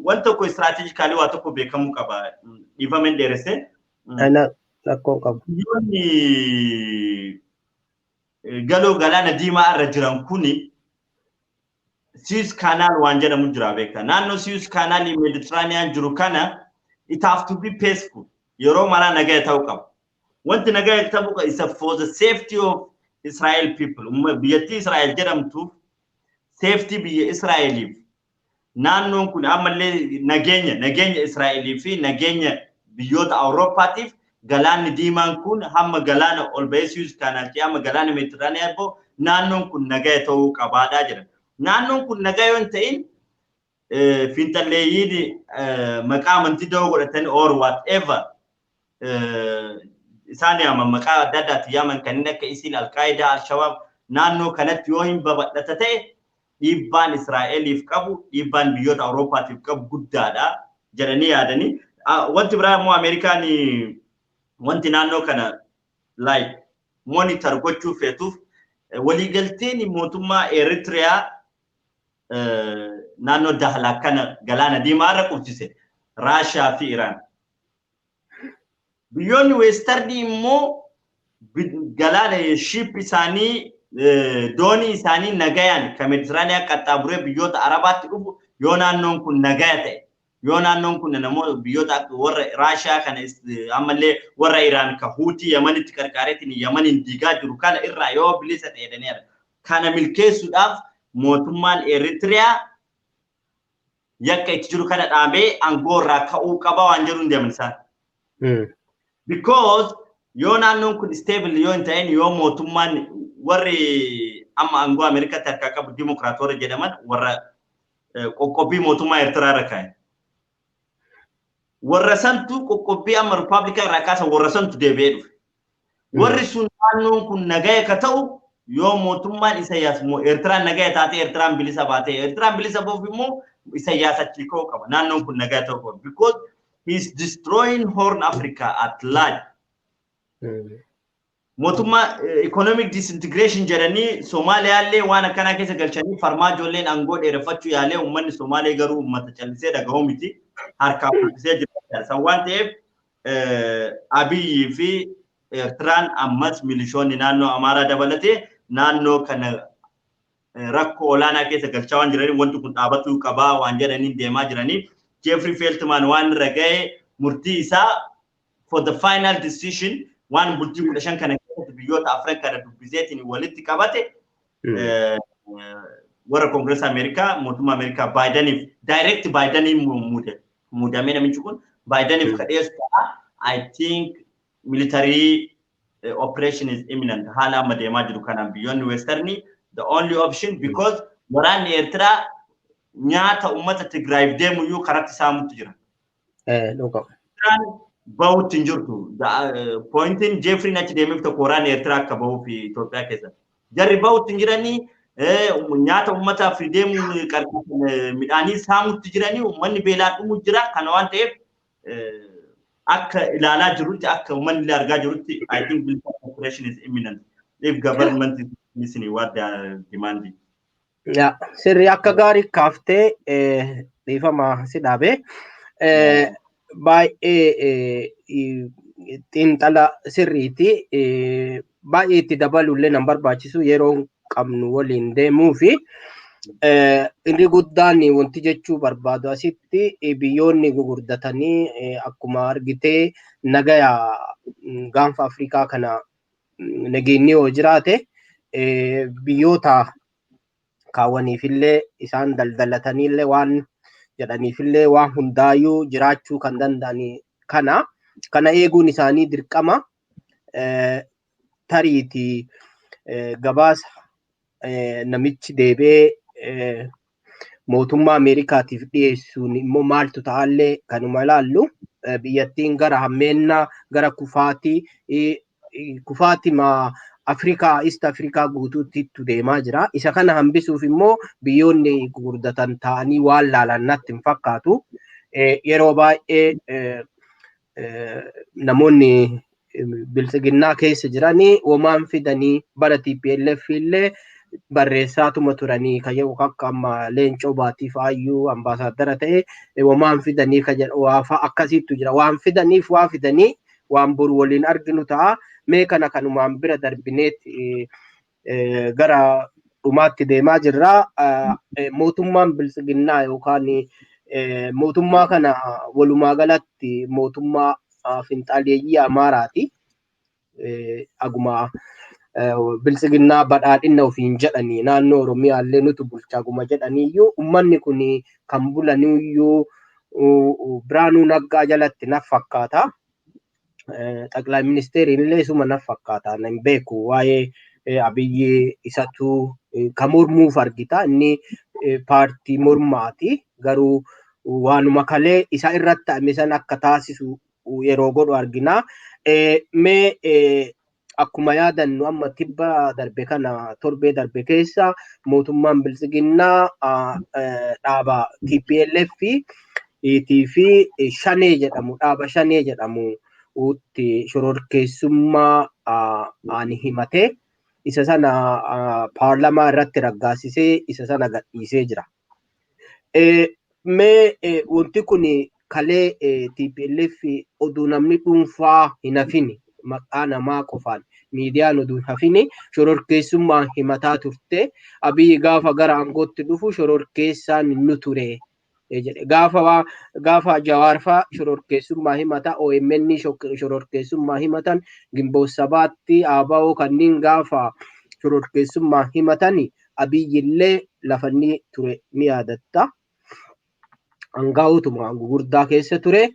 waan tokko strategically waa tokko beekamuu qaba. Dhiifama, hin dheeresse. Ana rakkoo qabu. Biyyoonni galoo galaana diimaa irra jiran kuni, Suez Canal waan jedhamu jira beekta. Naannoo Suez Canal Mediterranean jiru kana, it have to be peaceful. Yeroo maraa nagaya ta'uu qaba. Wanti nagaya ta'uu qabu is for the safety of Israel people. Biyyattii Israel jedhamtuuf, safety biyya Israa'eliif, naannoon kun ammallee nageenya Israa'elii fi nageenya biyyoota Awurooppaatiif. Galaanni diimaan kun hamma galaana ol ba'ee Suez Canal hamma galaana Meeditiraaniyaa immoo naannoon kun nagaya ta'uu qabaadhaa jira. Naannoon kun nagaya yoo hin ta'in, fiinxalleeyyiin maqaa amantii da'oo godhatanii or whatever isaan yaaman, maqaa adda addaatti yaaman, kanneen akka ISIL, Al-Qaayidaa, Al-Shabaab naannoo kanatti yoo hin babal'ata ta'e, dhiibbaan Israa'eliif qabu, dhiibbaan biyyoota Awuroopaatiif qabu guddaadha jedhanii yaadanii. Wanti biraa immoo Ameerikaan wanti naannoo kana like monitor gochuu feetuuf, waliigalteen mootummaa Eritiriyaa naannoo Dahlak kana galaana diimaa irra qubsise Raashiyaa fi Iraan. Biyyoonni Westernii immoo galaana ship isaanii, doonii isaanii nagayaan kan Meeditiraaniyaa qaxxaamuree biyyoota Arabaatti dhufu yoo naannoon kun nagaya ta'e, yoo naannoon kun namoota biyyoota warra Raashiyaa kana, ammallee warra Iraan ka Huutii Yamanitti qarqaareetiin Yamaniin diigaa jiru kana irraa yoo bilisa ta'e jedhaniidha. Kana milkeessuudhaaf mootummaan Eritiriyaa yakka itti jiru kana dhaabee aangoo irraa ka'uu qaba waan jedhu hin deeman isaan. Because yoo naannoon kun stable yoo hin ta'in, yoo mootummaan warri amma aangoo Ameerikaatti harkaa qabu Dimokiraatota jedhaman warra qoqqobbii mootummaa Eertiraa irra kaa'e. Warra santu qoqqobbii amma Rippaabilikaa irraa kaasan, warra santu deebi'ee dhufe. Warri sun naannoon kun nagaya ka ta'u yoo mootummaan Isaayyaas Eertiraan nagaya taate, Eertiraan bilisa baate. Eertiraan bilisa ba'uuf immoo Isaayyaas achii ka'uu qaba. Naannoon kun nagaya ta'uu qaba. Because he is destroying Horn Africa at large. Mootummaa economic disintegration jedhanii Soomaaliyaallee waan akkanaa keessa galchanii, Farmaajoolleen aangoo dheereffachuu yaalee, uummanni Somaalee garuu uummata callisee dhaga'uu miti, harkaa fuuldisee jira. San waan ta'eef Abiyyii fi Eertiraan ammas milishoonni naannoo Amaaraa dabalatee naannoo kana rakkoo olaanaa keessa galchaa waan jiraniif, wanti kun dhaabatuu qabaa waan jedhaniin deemaa jiraniif, Jeffrey Feltman waan irra ga'e murtii isaa for the final decision waan bultii 15 kana keessatti biyyoota afran kana dubbiseetiin walitti qabate warra Koongirees Ameerikaa, mootummaa Ameerikaa Baayidaniif direct, Baayidaniin muude, muudamee namichi kun Baayidaniif ka dhiyeessu ta'a. I think military operation is imminent. Haala amma deemaa jiru kanaan biyyoonni Westernii the only option, because waraanni Eertiraa nyaata uummata Tigraayiif deemu iyyuu karatti saamutti jira. Eertiraan bahutti hin jirtu. Pointiin Jeffriin achi deemeef tokko waraanni Eertiraa akka bahuuf Itoophiyaa keessa. Jarri bahutti hin jiranii, nyaata uummataaf deemu midhaanii saamutti jiranii, uummanni beelaan dhumu jira. Kana waan ta'eef akka ilaalaa jirutti, akka uummanni illee argaa jirutti, I think military operation is imminent if government is listening what they are demanding. Yaa, sirrii, akka gaarii kaaftee, dhiifama si dhaabee, baay'ee xiinxala sirriiti. Baay'ee itti dabalullee nan barbaachisu, yeroo qabnu waliin deemuu fi inni guddaan wanti jechuu barbaadu asitti, biyyoonni gugurdatanii akkuma argitee nagaya gaanfa Afrikaa kana nageenyi yoo jiraate, biyyoota kaawwaniifillee isaan daldalataniillee waan jedhaniifillee waan hundaayyuu jiraachuu kan danda'an kana eeguun isaanii dirqama. Tariitii gabaasa namichi deebi'ee mootummaa Ameerikaatiif dhiyeessuun immoo maaltu ta'allee kanuma ilaallu, biyyattiin gara hammeennaa, gara kufaatii, kufaatii Afrikaa, East Afrikaa guutuutti itti deemaa jira. Isa kana hambisuuf immoo biyyoonni gurguddatan ta'anii waan laalan natti hin fakkaatu. Yeroo baay'ee namoonni biltsiginnaa keessa jiranii womaan fidanii bara TPLF illee barreessaatuma turanii kan yeroo akka amma Leencoo Baatii fa'aayyuu ambaasaaddara ta'e womaan fidanii kan jedhu waa fa'a akkasiitu jira. Waan fidaniif waa fidanii waan boru waliin arginu ta'a. Mee kana kanumaan bira darbineet gara dhumaatti deemaa jirra. Mootummaan biltsiginnaa yookaan mootummaa kana walumaa galatti mootummaa finxaaleeyyii Amaaraati. Aguma biltsiginnaa badhaadhina ofiin jedhanii naannoo Oromiyaallee nutu bulchaa aguma jedhaniiyyuu, uummanni kun kan bulaniyyuu Biraanuu Naggaa jalatti na fakkaata. ጠቅላይ ministeeriin illee isuma na fakkaata, hin beeku waa'ee Abiyyi isatu ka mormuuf argita. Inni paartii mormaati, garuu waanuma kalee isa irratti ta'ame san akka taasisu yeroo godhu argina. Mee akkuma yaadannu amma tibba darbe kana, torbee darbe keessa, mootummaan biltsiginnaa dhaaba TPLF fi Shanee jedhamu, dhaaba Shanee jedhamu utti shororkeessummaa ani himate, isa sana paarlamaa irratti raggaasisee, isa sana gadhiisee jira. Mee wanti kun kalee TPLF oduu namni dhuunfaa hin hafini, maqaa namaa qofaan miidiyaan oduu hin hafini, shororkeessummaan himataa turte. Abiyyi gaafa gara aangootti dhufu shororkeessaan nu ture jedhe. Gaafa Jawaarfaa shororkeessummaa himata, OMN shororkeessummaa himatan, Ginboot Sabaatti, ABO kanneen gaafa shororkeessummaa himatan, Abiyyillee lafa inni ture ni yaadatta. Hangaa'utuma gugurdaa keessa ture.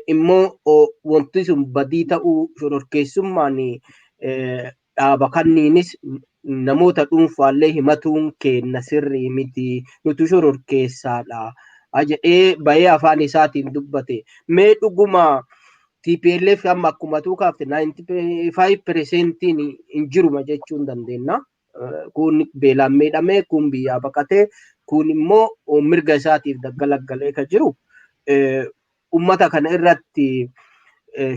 Immoo wanti sun badii ta'uu, shororkeessummaan dhaaba kanniinis namoota dhuunfaallee himatuun kenna sirrii miti, nuti shororkeessaadha jedhee bahee afaan isaatiin dubbate. Mee dhuguma TPLF amma akkuma tuu kaafte 95%iin hin jiruma jechuu hin dandeenya. Kun beelaan miidhamee, kun biyyaa baqatee, kun immoo mirga isaatiif daggalaggalee kan jiru. Ummata kana irratti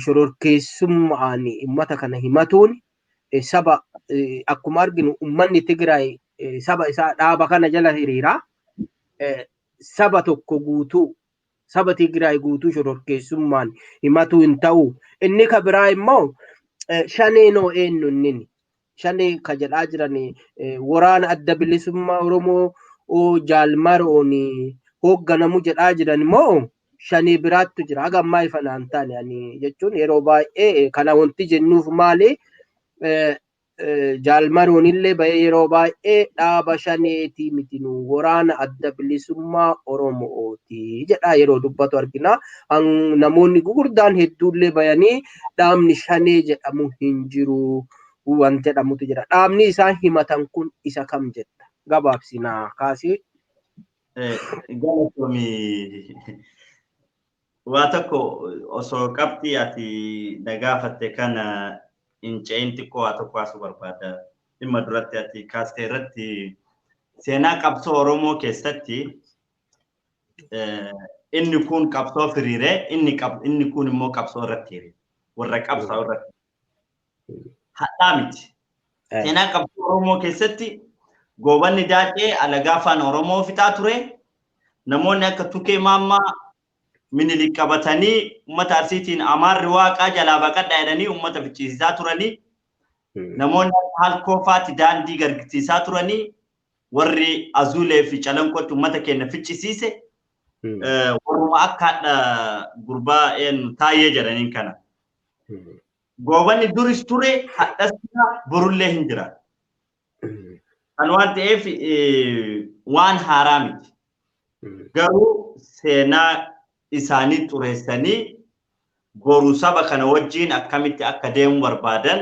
shororkeessummaan ummata kana himatuun, saba akkuma arginu ummanni Tigraay saba isaa dhaaba kana jala hiriira. Saba tokko guutuu, saba Tigraay guutuu shororkeessummaan himatuu hin ta'u. Inni ka biraa immoo Shaneenoo eenyu inni? Shanee ka jedhaa jiran waraana Adda Bilisummaa Oromoo Jaalmaroon hoogganamu jedhaa jiran immoo Shanee biraattu jira. Haga ammaa ifa naan taane. Ani jechuun yeroo baay'ee kana wanti jennuuf maali, Jaalmaroon illee bahee yeroo baay'ee dhaaba Shaneetii miti, nu waraana Adda Bilisummaa Oromooti jedhaa yeroo dubbatu argina. Namoonni gugurdaan hedduullee bayanii dhaabni Shanee jedhamu hin jiru waan jedhamutu jira. Dhaabni isaan himatan kun isa kam jetta? Gabaabsinaa kaasii. Galatoomii. Waa tokko osoo qabxii ati na gaafatte kana hin ce'in, xiqqoo waa tokko kaasuu barbaada. Dhimma duratti ati kaaste irratti, seenaa qabsoo Oromoo keessatti inni kun qabsoo firiiree, inni kun immoo qabsoo irratti hiriire. Warra qabsoo irratti. Hadhaa miti. Seenaa qabsoo Oromoo keessatti Goobanni Daacee alagaa afaan Oromoo fixaa ture. Namoonni akka Tukee Maammaa Minilik qabatanii uummata Arsiitiin Amaarri Waaqaa jalaa baqadhaa jedhanii uummata ficcisiisaa turanii. Namoonni akka Halkoo faati daandii gargisiisaa turanii, warri Azuulee fi Calanqootti uummata keenya ficcisiise. Warruma akka hadha gurbaa Taayyee jedhaniin kana. Goobanni duris ture, hadhas borullee hin jira. Kan waan ta'eef waan haaraa miti. Garuu seenaa isaanii xureessanii boru saba kana wajjin akkamitti akka deemuu barbaadan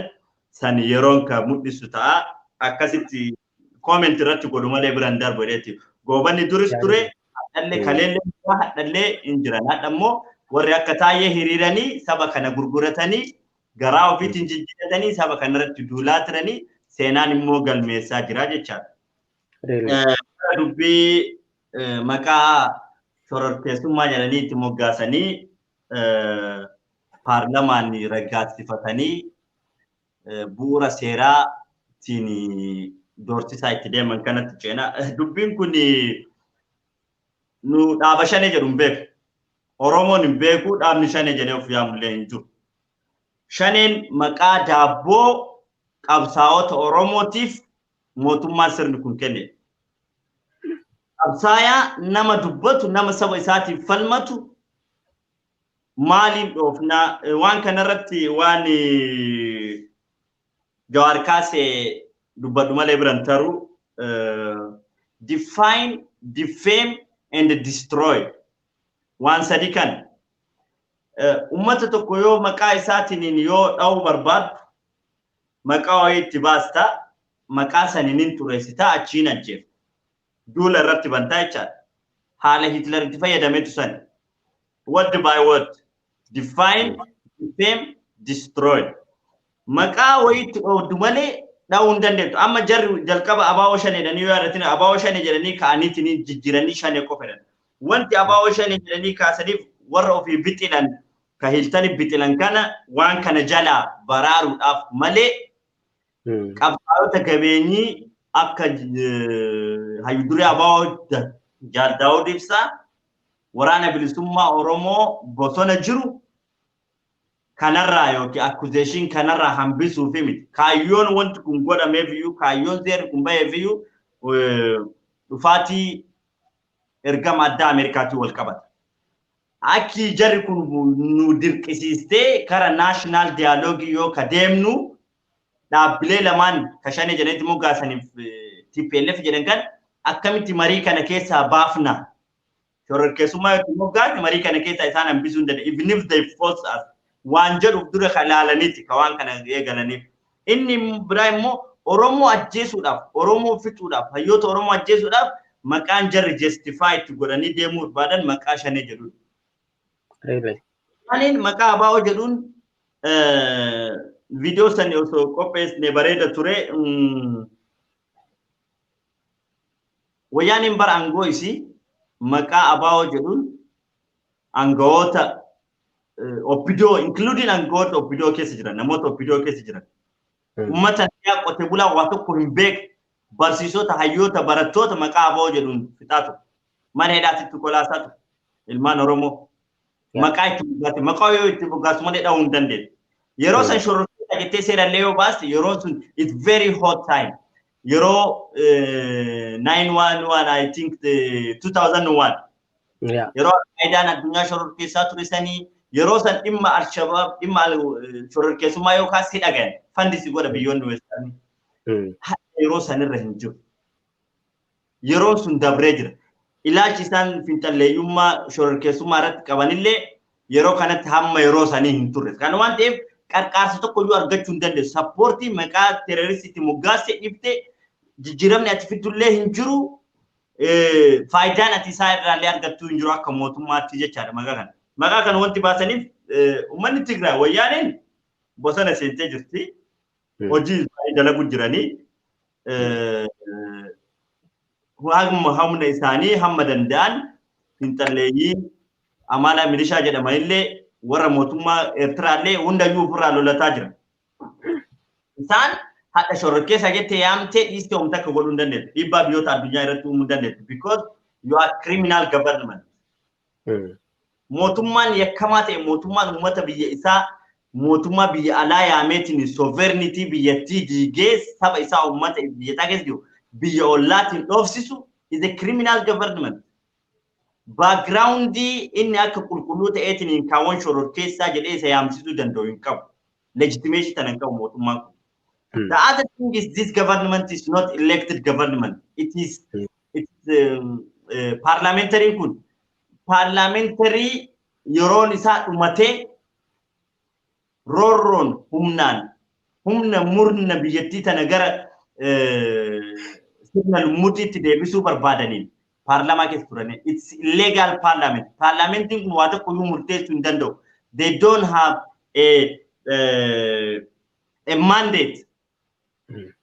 san yeroon kan mul'isu ta'a. Akkasitti comment irratti godhu malee biraan darbu jedheeti. Goobanni duris ture, hadhallee kaleellee hadhallee hin jiran. Hadha immoo warri akka Taayyee hiriiranii saba kana gurguratanii, garaa ofiitiin jijjiiratanii, saba kana irratti duulaa turanii, seenaan immoo galmeessaa jira jechaadha. Dubbii maqaa shororkeessummaa jedhanii itti moggaasanii, paarlamaan raggaasifatanii, bu'uura seeraatiin doorsisaa itti deeman kanatti ceena. Dubbiin kun nu dhaaba Shanee jedhu hin beeku. Oromoon hin beeku, dhaabni Shanee jedhee of yaamullee hin jiru. Shaneen maqaa daabboo qabsaa'ota Oromootiif mootummaan sirni kun kenne. Qabsaayaa nama dubbatu, nama saba isaatiif falmatu maaliin dhoofnaa? Waan kanarratti waan Jawaar kaasee dubbadhu malee biran taru, define, defame and destroy, waan sadi kan Uummata tokko yoo maqaa isaatiin yoo dha'uu barbaaddu maqaa wayii itti baasta, maqaa saniin tureessitaa, achiin ajjeefta. Duula irratti bantaa jechaadha. Haala Hitler itti fayyadametu sani. Word by word. Define, defame, destroy. Maqaa wayiitti dhooddu malee dha'uu hin dandeettu. Amma jarri jalqaba abaa'oo shan jedhanii yoo yaadatin, abaa'oo shane jedhanii ka'aniitiin jijjiiranii shane qofa jedhan. Wanti abaa'oo shane jedhanii kaasaniif warra ofii bixilan ka Hiltani bixilan kana waan kana jalaa baraaruudhaaf malee qabsaa'ota gabeenyii akka hayyuduree abaa'oo Jaal Daawud Ibsaa, waraana bilisummaa Oromoo bosona jiru kanarraa yookiin accusation kanarraa hambisuufi miti. Kaayyoon wanti kun godhameef iyyuu, kaayyoon seerri kun baheef iyyuu, dhufaatii ergama addaa Ameerikaatiin wal qabata. Akki jarri kun nu dirqisiistee kara national dialogue yoo ka deemnu, dhaabbilee lamaan ka shanee jedhanitti moggaasaniif TPLF jedhan kan akkamitti marii kana keessaa baafna? Shororkeessummaa yoo moggaasne marii kana keessaa isaan hambisuu hin danda'u. Even if they force us waan jedhuuf dura ka ilaalaniiti ka waan kana eegalaniif. Inni biraa immoo Oromoo ajjeesuudhaaf, Oromoo fixuudhaaf, hayyoota Oromoo ajjeesuudhaaf maqaan jarri justify itti godhanii deemuu barbaadan maqaa shanee jedhudha. Aniin maqaa abaa'oo jedhuun viidiyoo sani osoo qopheessine bareeda ture. Wayyaaniin bara aangoo isii maqaa abaa'oo jedhuun aangawoota OPDO, including aangawoota OPDO keessa jiran, namoota OPDO keessa jiran. Uummata nagaya, qote bulaa waa tokko hin beekne, barsiisota, hayyoota, barattoota maqaa abaa'oo jedhuun fixaa ture. Mana hidhaatitti kolaasaa ture. Ilmaan Oromoo. Maqaa itti moggaate, maqaa yoo itti moggaasu malee dha'uu hin dandeettu. Yeroo san shororkeessa jettee seerallee yoo baaste, yeroon sun it's very hot time. Yeroo 911, I think the 2001. Yeroo Alqaayidaan addunyaa shororkeessaa ture sanii, yeroo san dhimma Alshabaab, dhimma shororkeessummaa yoo kaasee dhagayan fandisi godha biyyoonni westernii. Yeroo sanirra hin jiru. Yeroon sun dabree jira. Ilaalchi isaan finxalleeyyummaa shororkeessummaa irratti qabanillee yeroo kanatti hamma yeroo sanii hin turre. Kana waan ta'eef qarqaarsa tokko iyyuu argachuu hin dandeessu. Supportii maqaa terroristiitti moggaasse dhiftee jijjiiramni ati fiddullee hin jiru. Faayidaan ati isaa irraallee argattuu hin jiru akka mootummaatti jechaadha maqaa kana. Maqaa kana wanti baasaniif uummanni Tigraay, wayyaaneen bosona seentee jirti. Hojii isaanii dalagu jiranii. Hamma humna isaanii hamma danda'an finxalleeyyii Amaaraa milishaa jedhamanillee, warra mootummaa Eertiraallee hundayyuu ofirraa lolataa jira. Isaan hadha shororkeessa jettee yaamtee dhiistee homta akka godhuu hin dandeettu. Dhiibbaa biyyoota addunyaa irratti uumuu hin dandeettu. Because you are criminal government. Mootummaan yakkamaa ta'e, mootummaan uummata biyya isaa mootummaa biyya alaa yaameetiin sovereignty biyyattii diigee saba isaa, uummata biyyataa keessa jiru biyya ollaatiin dhoofsisu is a criminal government. Backgroundii inni akka qulqulluu ta'eetiin kaawwan shororkeessaa jedhee isa yaamsisuu danda'u hin qabu. Legitimation tana hin qabu mootummaan kun. The other thing is this government is not elected government. It is it's parliamentary kun parliamentary yeroon isaa dhumatee roorroon humnaan humna murna biyyattii tana gara sirna lummuutiitti deebisuu barbaadaniin paarlaamaa keessa turanii. It's illegal parliament. Parliamentiin kun waa tokko iyyuu murteessuu hin danda'u. They don't have a mandate.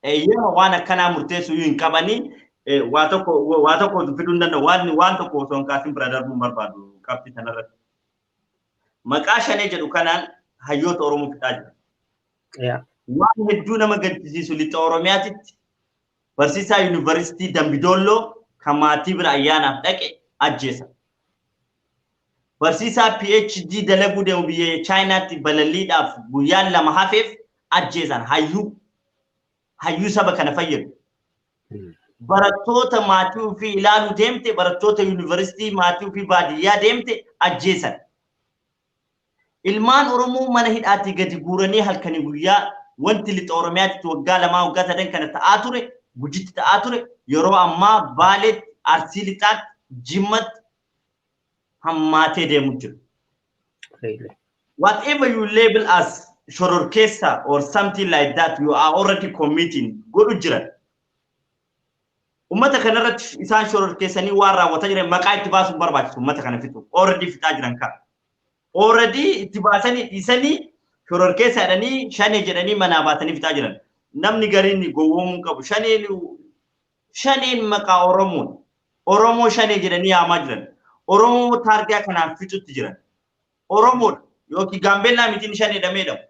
Eeyyama waan akkanaa murteessuu iyyuu hin qabanii, waa tokko fiduu hin danda'u. Waan tokko osoo hin kaasin bira darbuu hin barbaadu qabxii kanarratti. Maqaa shanee jedhu kanaan hayyoota Oromoo fixaa jira. Waan hedduu nama gaddisiisu, lixa Oromiyaatitti barsiisaa yuunivarsiitii Dambidolloo kan maatii bira ayyaanaaf dhaqe ajjeesa. Barsiisaa PhD dalaguu deemu biyya Chaayinaatti balalliidhaaf guyyaan 2 hafeef ajjeesan, hayyuu saba kana fayyadu. Barattoota maatii ofii ilaaluu deemte, barattoota yuunivarsiitii maatii ofii baadiyyaa deemte ajjeesan. Ilmaan Oromoo mana hidhaatii gadi guuranii halkanii guyyaa wanti lixa Oromiyaatti waggaa 2, waggaa 3 kana ta'aa ture, Gujitti ta'aa ture, yeroo ammaa Baaleetti, Arsii Lixaatti, Jimmatti hammaatee deemu jira. Whatever you label as shororkeessa or something like that, you are already committing godhu jiran. Ummata kanarratti isaan shororkeessanii waan raawwataa jiran maqaa itti baasuun barbaachisu ummata kana fixu. Already fixaa jiran kana. Already itti baasanii dhiisanii shororkeessa jedhanii, shanee jedhanii manaa baatanii fixaa jiran. Namni gariin gowwoomuu qabu. Shaneen, shaneen maqaa Oromoon. Oromoo shanee jedhanii yaamaa jiran. Oromoo taargaa kanaan fixutti jiran. Oromoodha. Yookiin Gaambeellaa mitiin shanee jedhamee jedhamu.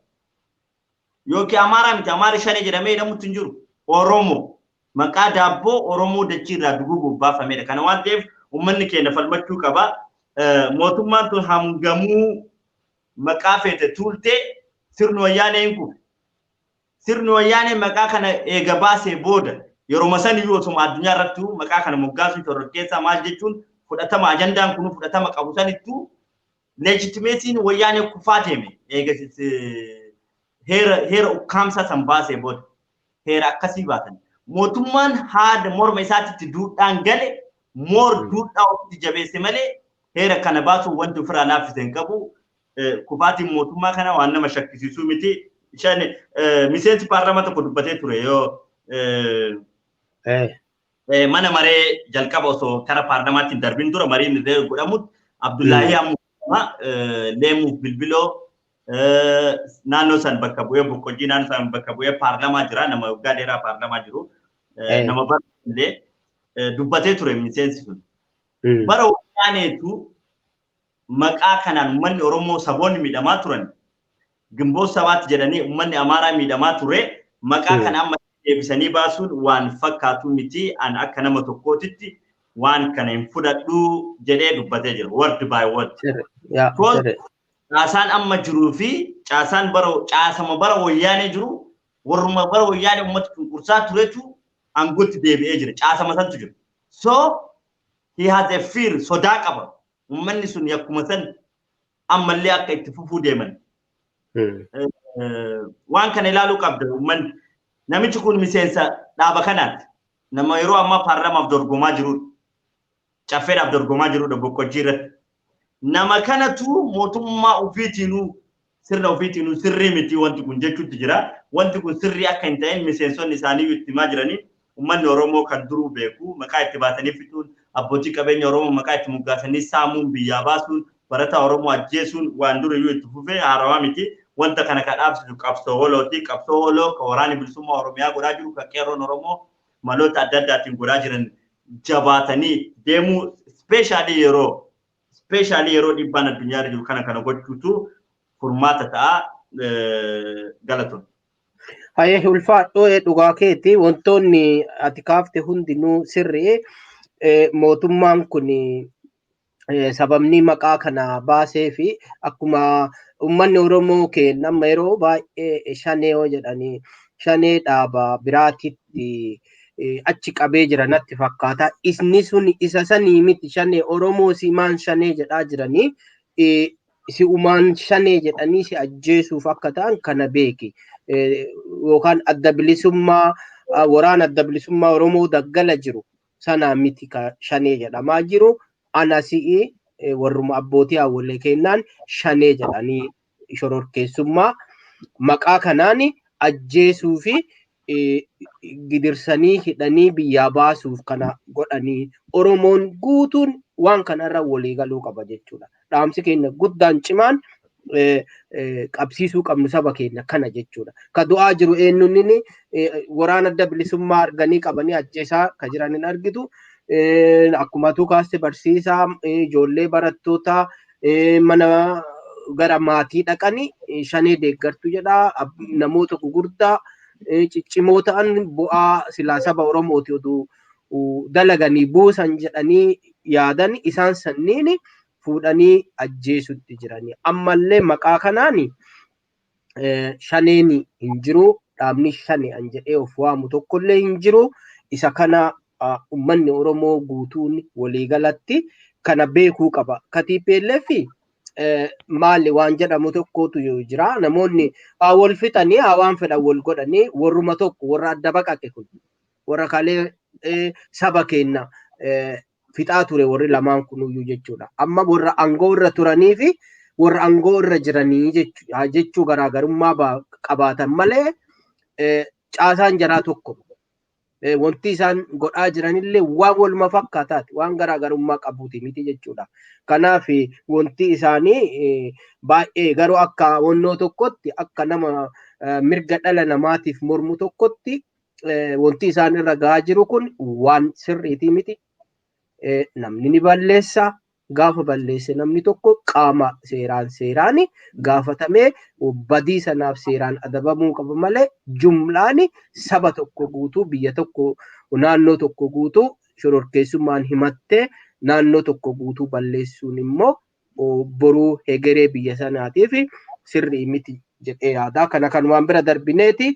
Yookiin Amaaraa miti, Amaara shanee jedhamee jedhamutti hin jiru. Oromoo. Maqaa daabboo Oromoo dachii irraa duguuguuf baafamedha. Kana waan ta'eef uummanni keenya falmachuu qaba. Mootummaan tun hangamuu maqaa feete tuultee sirni Wayyaanee hin kufe. Sirni Wayyaanee maqaa kana eega baasee booda yeroo san iyyuu osuma addunyaa irratti maqaa kana moggaasuu, shororkeessaa maal jechuun fudhatama, ajandaan kun fudhatama qabu sanittuu legitimacy'n Wayyaanee kufaa deeme eega heera ukkaamsaa san baasee booda heera akkasii baasan. Mootummaan haada morma isaatitti duudhaan gale moor duudhaa ofitti jabeesse malee heera kana baasuun wanti ofirraa laaffise hin qabu. Kufaatiin mootummaa kana waan nama shakkisiisuu miti. Shan miseensi paarlaamaa tokko dubbatee ture yoo mana maree jalqaba osoo kara paarlaamaatti hin darbin dura mariin illee godhamutti Abdullaahii Ammoo Leemuuf Bilbiloo naannoo san bakka bu'ee, Boqqojjii naannoo san bakka bu'ee paarlaamaa jira, nama waggaa dheeraa paarlaamaa jiru, nama bara illee dubbatee ture miseensi sun. Bara Wayyaaneetu maqaa kanaan uummanni Oromoo, saboonni miidhamaa turan, Ginboot Sabaatti jedhanii uummanni Amaaraa miidhamaa ture, maqaa kana amma deebisanii baasuun waan fakkaatu miti, an akka nama tokkootitti waan kana hin fudhadhu jedhee dubbatee jira, word by word. Caasaan amma jiruu fi caasaan bara caasama bara Wayyaanee jiru, warruma bara Wayyaanee uummata cunqursaa turetu aangootti deebi'ee jira. Caasama santu jira. So he has a fear, sodaa qaba. Uummanni sun yakkuma san ammallee akka itti fufuu deeman. Waan kana ilaaluu qabda uummanni. Namichi kun miseensa dhaaba kanaati. Nama yeroo ammaa paarlamaaf dorgomaa jirudha. Caffeedhaaf dorgomaa jirudha Boqqojjii irratti. Nama kanatu mootummaa ofiitiinuu, sirna ofiitiinuu sirrii miti wanti kun jechuutti jira. Wanti kun sirrii akka hin ta'in miseensonni isaanii itti himaa jiranii, uummanni Oromoo kan duruu beeku, maqaa itti baasanii fixuun, abbootii qabeenya Oromoo maqaa itti moggaasanii saamuun, biyyaa baasuun, barataa Oromoo ajjeesuun waan duriyyuu itti fufee haarawaa miti. Wanta kana kan dhaabsisu qabsoo walooti. Qabsoo waloo kan Waraanni Bilisummaa Oromiyaa godhaa jiru, kan qeerroon Oromoo maloota adda addaatiin godhaa jiran jabaatanii deemuu, especially yeroo dhiibbaan addunyaa irra jiru kana gochuutu furmaata ta'a, galatoon. Hayyee, ulfaadhoo, dhugaa keeti, wantoonni ati kaafte hundinuu sirrii. Mootummaan kun sababni maqaa kana baasee fi akkuma uummanni Oromoo keenya amma yeroo baay'ee shanee yoo jedhanii shanee dhaaba biraatitti achi qabee jira natti fakkaata. Isni sun isa sanii miti, shanee Oromoo simaan shanee jedhaa jiranii, si umaan shanee jedhanii si ajjeesuuf akka ta'an kana beeki. Yookaan adda bilisummaa, waraana Adda Bilisummaa Oromoo daggala jiru sana miti ka shanee jedhamaa jiru. Ana si'i warruma abbootii hawwallee kennaan shanee jedhanii shororkeessummaa maqaa kanaan ajjeesuu fi gidirsanii hidhanii biyyaa baasuuf kana godhanii, Oromoon guutuun waan kanarra walii galuu qaba jechuudha. Dhaamsi keenya guddaan cimaan qabsiisuu qabnu saba keenya kana jechuudha. Ka du'aa jiru eenyuun inni waraana Adda Bilisummaa arganii qabanii ajjeesaa ka jiran hin argitu. Akkuma tuu kaaste, barsiisaa, ijoollee barattoota mana gara maatii dhaqanii shanee deeggartu jedha, namoota gugurdaa ciccimoo ta'an bu'aa silaa saba Oromooti oduu dalaganii buusan jedhanii yaadan isaan sanniin fuudhanii ajjeesutti jiranii. Ammallee maqaa kanaan shaneen hin jiru. Dhaabni shane an jedhee of waamu tokkollee hin jiru. Isa kana uummanni Oromoo guutuun waliigalatti kana beekuu qaba. Ka TPLF maali waan jedhamu tokkotu jira. Namoonni haa wal fixanii, haa waan fedhan wal godhanii, warruma tokko, warra adda baqate kun, warra kalee saba keenya fixaa ture, warri lamaan kunuyyuu jechuudha. Amma warra aangoo irra turanii fi warra aangoo irra jiranii jechuu garaagarummaa qabaatan malee caasaan jaraa tokko. Wanti isaan godhaa jiranillee waan waluma fakkaataati, waan garaagarummaa qabuuti miti jechuudha. Kanaaf wanti isaanii baay'ee garuu akka wannoo tokkotti, akka nama mirga dhala namaatiif mormu tokkotti, wanti isaan irra gahaa jiru kun waan sirriitii miti. Namni ni balleessa. Gaafa balleesse namni tokko qaama seeraan gaafatamee badii sanaaf seeraan adabamuu qaba malee jumlaan saba tokko guutuu, biyya tokko, naannoo tokko guutuu shororkeessummaan himattee naannoo tokko guutuu balleessuun immoo boruu hegeree biyya sanaatiif sirrii miti jedhee yaada. Kana kanumaan bira darbineeti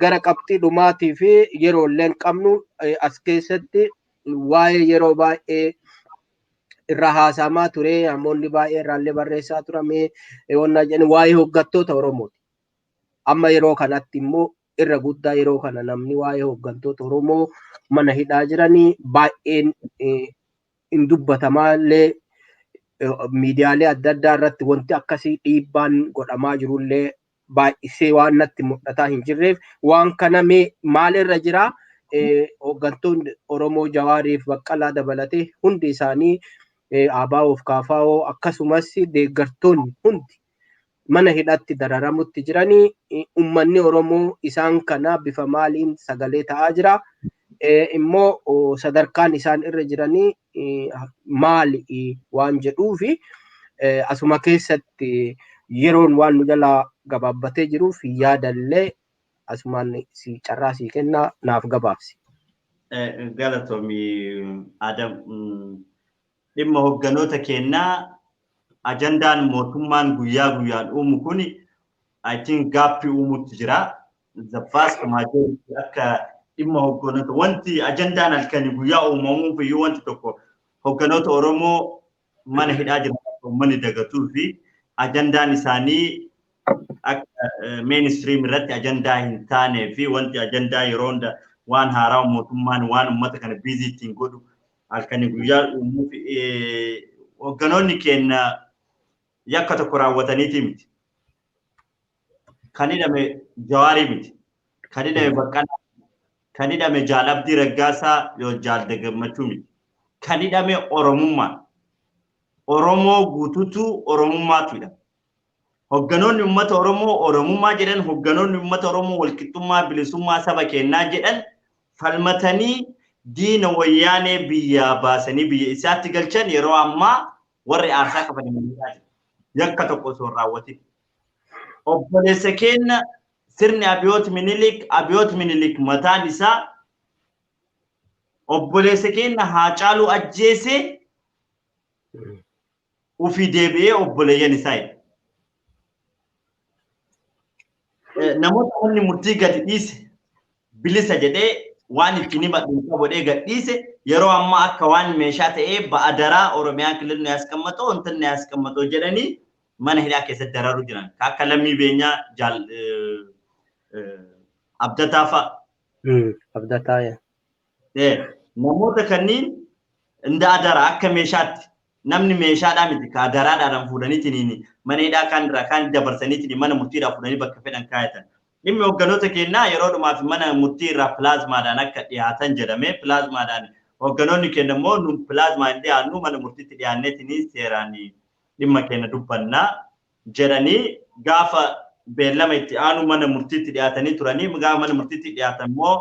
gara qabxii dhumaatii fi yeroo illee qabnu as keessatti waa'ee yeroo baay'ee irra haasamaa ture, namoonni baay'ee irraallee barreessaa turame wanna jedhan waa'ee hooggantoota Oromooti. Amma yeroo kanatti immoo irra guddaa yeroo kana namni waa'ee hooggantoota Oromoo mana hidhaa jiranii baay'een hin dubbatamaallee, miidiyaalee adda addaa irratti wanti akkasii dhiibbaan godhamaa jirullee baay'isee waan natti mul'ataa hin jirreef, waan kana mee maalirra jiraa? Hooggantoonni Oromoo Jawaariif Baqqalaa dabalatee hundi isaanii, ABO fi KFO, akkasumas deeggartoonni hundi mana hidhatti dararamutti jiranii, uummanni Oromoo isaan kana bifa maaliin sagalee ta'aa jira? Immoo sadarkaan isaan irra jiranii maali waan jedhuufi asuma keessatti yeroon waan nu jalaa gabaabbatee jiruuf yaadallee asumaan si carraa sii kennaa, naaf gabaabsi. Galatoomii Adam. Dhimma hoogganoota kennaa, ajandaan mootummaan guyyaa guyyaan uumu kuni I think gaaffii uumutti jira. The vast majority akka dhimma hoogganoota wanti ajandaan halkanii guyyaa uumamuuf iyyuu wanti tokko hoogganoota Oromoo mana hidhaa jiran uummanni dagatuu fi ajandaan isaanii akka mainstream irratti ajandaa hin taanee fi wanti ajandaa yeroo hunda waan haaraa mootummaan waan uummata kana busy ittiin godhu halkanii guyyaa uumuuf. Hoogganoonni keenya yakka tokko raawwataniiti miti. Kan hidhame Jawaarii miti. Kan hidhame Baqqalaa, kan hidhame Jaal Abdii Raggaasaa yoo Jaal Gammachuu miti. Kan hidhame Oromummaa. Oromoo guutuutu Oromummaatu hidhame. Hoogganoonni uummata Oromoo Oromummaa jedhan, hoogganoonni uummata Oromoo walqixxummaa bilisummaa saba kennaa jedhan falmatanii diina Wayyaanee biyyaa baasanii biyya isaatti galchan yeroo ammaa warri aarsaa kafalanii jiru. Yakka tokko osoo hin raawwatin. Obboleessa keenya sirni Abiyoot Minilik, Abiyoot Minilik mataan isaa obboleessa keenya Haacaaluu ajjeesee ufii deebi'ee obboleeyyan isaa hidhe. Namoota manni murtii gadi dhiise, bilisa jedhee waan ittiin himadhu qabu gad dhiise, yeroo ammaa akka waan meeshaa ta'ee ba'adaraa Oromiyaa kililni ያስቀመጠው እንትን ያስቀመጠው jedhanii mana hidhaa keessatti dararuu jiran. Akka Lammii Beenyaa, Jaal Abdataa fa'a. Abdataa. Namoota kanneen inda adaraa akka meeshaatti, namni meeshaadhaa miti ka adaraadhaan fuudhaniitiin mana hidhaa kaan irraa kaan dabarsaniitiin mana murtiidhaa fuudhanii bakka fedhan kaayatan. Dhimmi hoogganoota keenyaa yeroo dhumaaf mana murtii irraa pilaazmaadhaan akka dhiyaatan jedhame. Pilaazmaadhaan hoogganoonni keenya immoo nu pilaazmaa hin dhiyaannu, mana murtiitti dhiyaanneetiin seeraan dhimma keenya dubbannaa jedhanii gaafa beellama itti aanu mana murtiitti dhiyaatanii turanii. Gaafa mana murtiitti dhiyaatan immoo